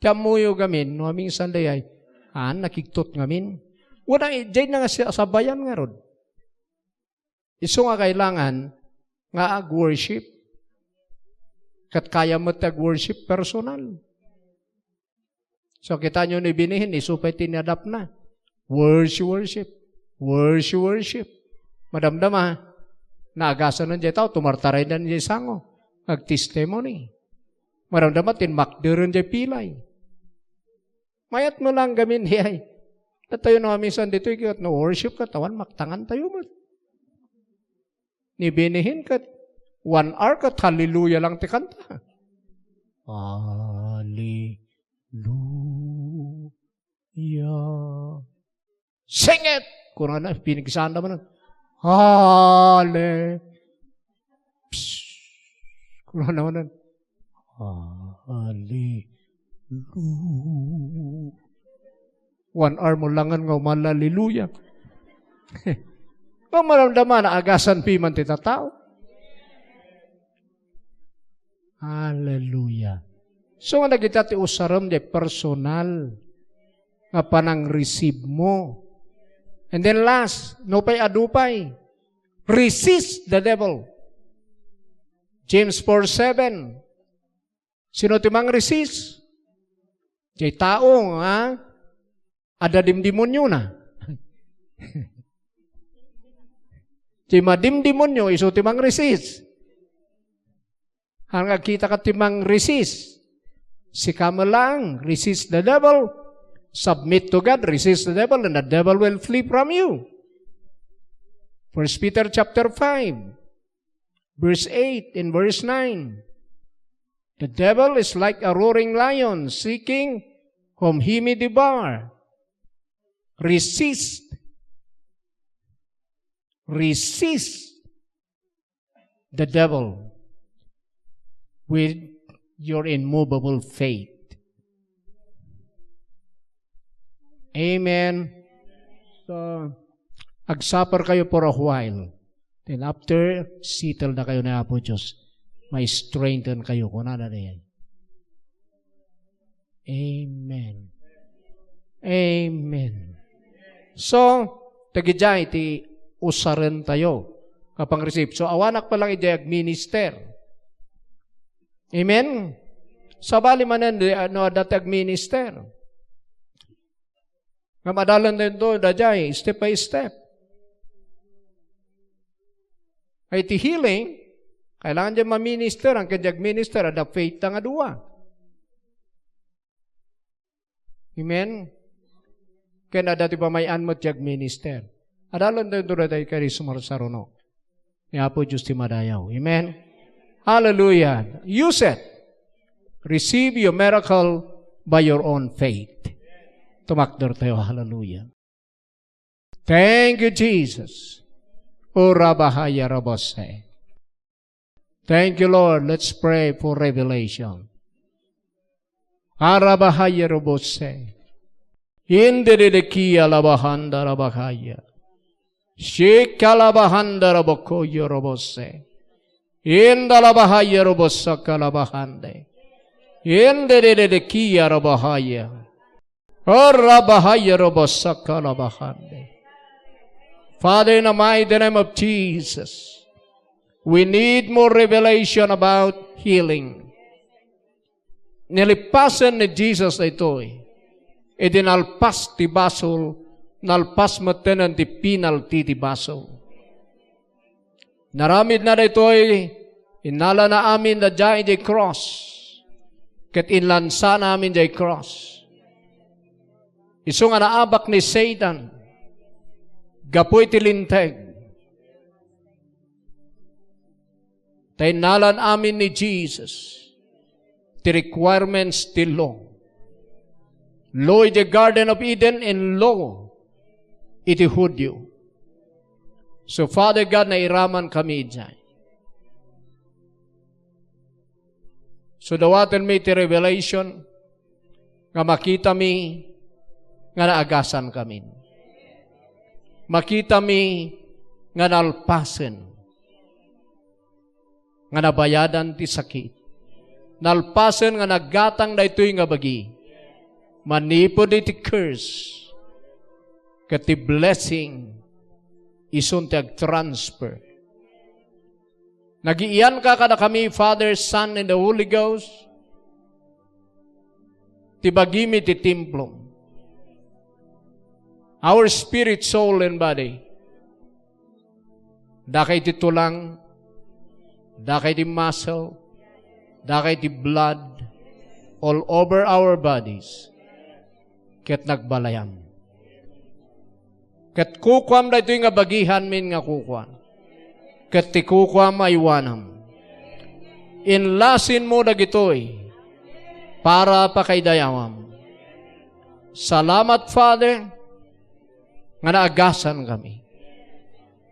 Ti ammoyo gamin, no aminsan dayay, haan, nakigtot ngamin. Wala, eh, diay na nga siya sabayan ngarud. Isu nga kailangan nga ag-worship. Ket kaya met ti ag-worship personal. So, kitaenyo ni binihin, isu pay ti inadaptna. Worship, worship. Worship, worship. Madamdama, naagasan diay tao, tumartarayna diay sango. Ag-testimony. Madamdama, tinmakderen diay pilay. Mayat met lang gamin diay. Datayo no aminsan ditoy, ket no worship ket awan maktangan tayo met. Ni binihin ket one hour ket hallelujah lang ti kanta. Hallelujah. Sing it! Kunana, pinigsaan da manen. Halle-, Psst. Kunana manen. Hallelujah. One hour mo langen nga umalaleluya. Nga maramdaman, naagasan piman ti tattao. Hallelujah. So, nga dagita ti usarem diay personal nga panang-receive mo. And then last, no pay adu pay, resist the devil. James four seven. Sino ti mangresist? Diay tao nga adda dimdemoniona. Ti madimdemonio, isu ti mangresist. Haan nga agkitaka ti mangresist. Sika met laeng, resist the devil. Submit to God, resist the devil, and the devil will flee from you. First Peter chapter five, verse eight and verse nine. The devil is like a roaring lion seeking whom he may devour. Resist. Resist the devil with your immovable faith. Amen. So, agsuffer kayo for a while. Then after, settle na kayo ni Apo Diyos. May strengthen kayo. Kunana na yan. Amen. Amen. So, tagidiay ti usaren tayo. Kapang receive. So, awanak pa lang idiay agminister. Amen? Sabali manen, di, ano, adda ti agminister. Nga madalen dayto, daydiay, step by step. Ay ti healing, kailangan diay maminister, ang kanya agminister, adda faith ta nga dua. Amen? Ken adda ti pamay-an met ti agminister. Adalen dayto, daydiay, kari sumarsarunok. Ni Apo Diyos ti madayaw. Amen? Hallelujah. Use it. Receive your miracle by your own faith. Tumakder tayo. Hallelujah. Thank you, Jesus. Urabahaya rabose. Thank you, Lord. Let's pray for revelation. Arabahaya robose. Indiridikia labahanda rabahaya. Shika labahanda rabokoyo robose. Inda labahaya robosa kalabahande. Yende de de de kia rabahaya. Orabahaya robosaka rabahande. Father, in the mighty name of Jesus, we need more revelation about healing. Nalipasen ni Jesus daytoy. Idi nalpas ti basol, nalpas metten ti penalty ti basol. Naramidna daytoy, innalana amin daydiay idiay cross, ket inlansana amin idiay cross. Isu nga naabak ni Satan, gapu iti linteg. Ta innalan amin ni Jesus ti requirements ti law. Law iti Garden of Eden and law iti Judio. So, Father God, nairaman kami idiay. So, dawatenmi ti revelation nga makitami nga naagasan kami. Makitami nga nalpasen, nga nabayadan ti sakit. Nalpasen nga naggatang daytoy nga bagi. Manipud iti curse, ket ti blessing isun ti agtransfer. Nagiiyanka kadakami, Father, Son, and the Holy Ghost. Ti bagimi ti templo. Our spirit, soul, and body. Daka iti tulang, daka iti muscle, daka iti blood, all over our bodies. Ket nagbalayam. Ket kukuam daytoy nga bagihanmin nga kukuam. Ket ti kukuam aywanam. Inlasinmo dagitoy para pakaidayawam. Salamat, Father, nga naagasan kami.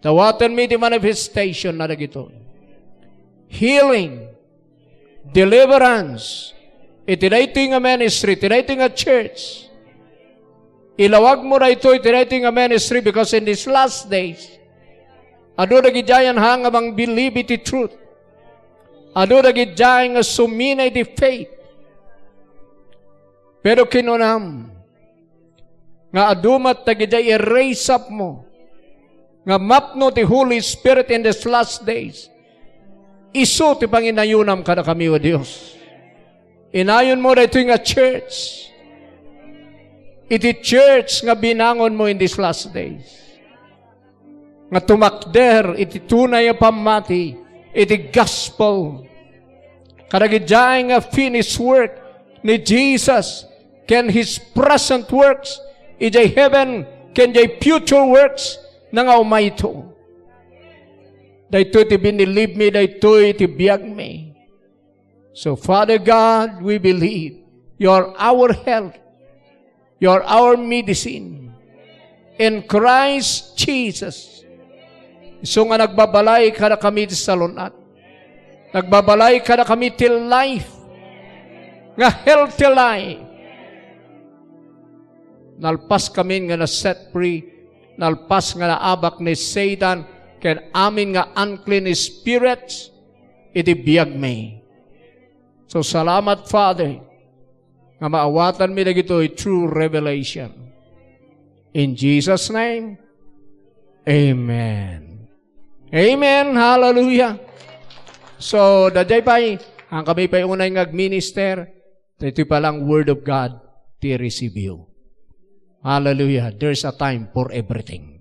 Dawatenmi ti manifestation na dagitoy. Healing, deliverance, iti daytoy nga ministry, iti daytoy nga church. Ilawagmo daytoy iti daytoy nga ministry, because in these last days, adu dagidiayen ha nga mangbilib iti truth. Adu dagidiay nga sumina iti faith. Pero kinunam, nga adu met dagidiay i-raise up mo, nga mapno ti Holy Spirit in these last days. Isu ti panginayonam kadakami, O Dios. Inayonmo daytoy nga church. Iti church nga binangonmo in these last days. Nga tumakder iti tunay a pammati, iti gospel. Kadagidiay nga finished work ni Jesus, ken his present works, idiay heaven, ken diay future works na nga umayto. Daytoy ti binilibmi, daytoy ti biagmi. So, Father God, we believe you are our health. You are our medicine. In Christ Jesus. Isu nga nagbabalay kadakami ti salun-at. Nagbabalay kadakami ti life. Nga healthy life. Nalpas kami nga na-set free. Nalpas nga naabak ni Satan ken amin nga unclean spirits iti biagmi. So, salamat, Father, nga maawatanmi dagitoy through revelation. In Jesus' name, amen. Amen. Hallelujah. So, daydiay pay, haan kami pay unay nga agminister, daytoy pay lang word of God ti receive you. Hallelujah. There's a time for everything.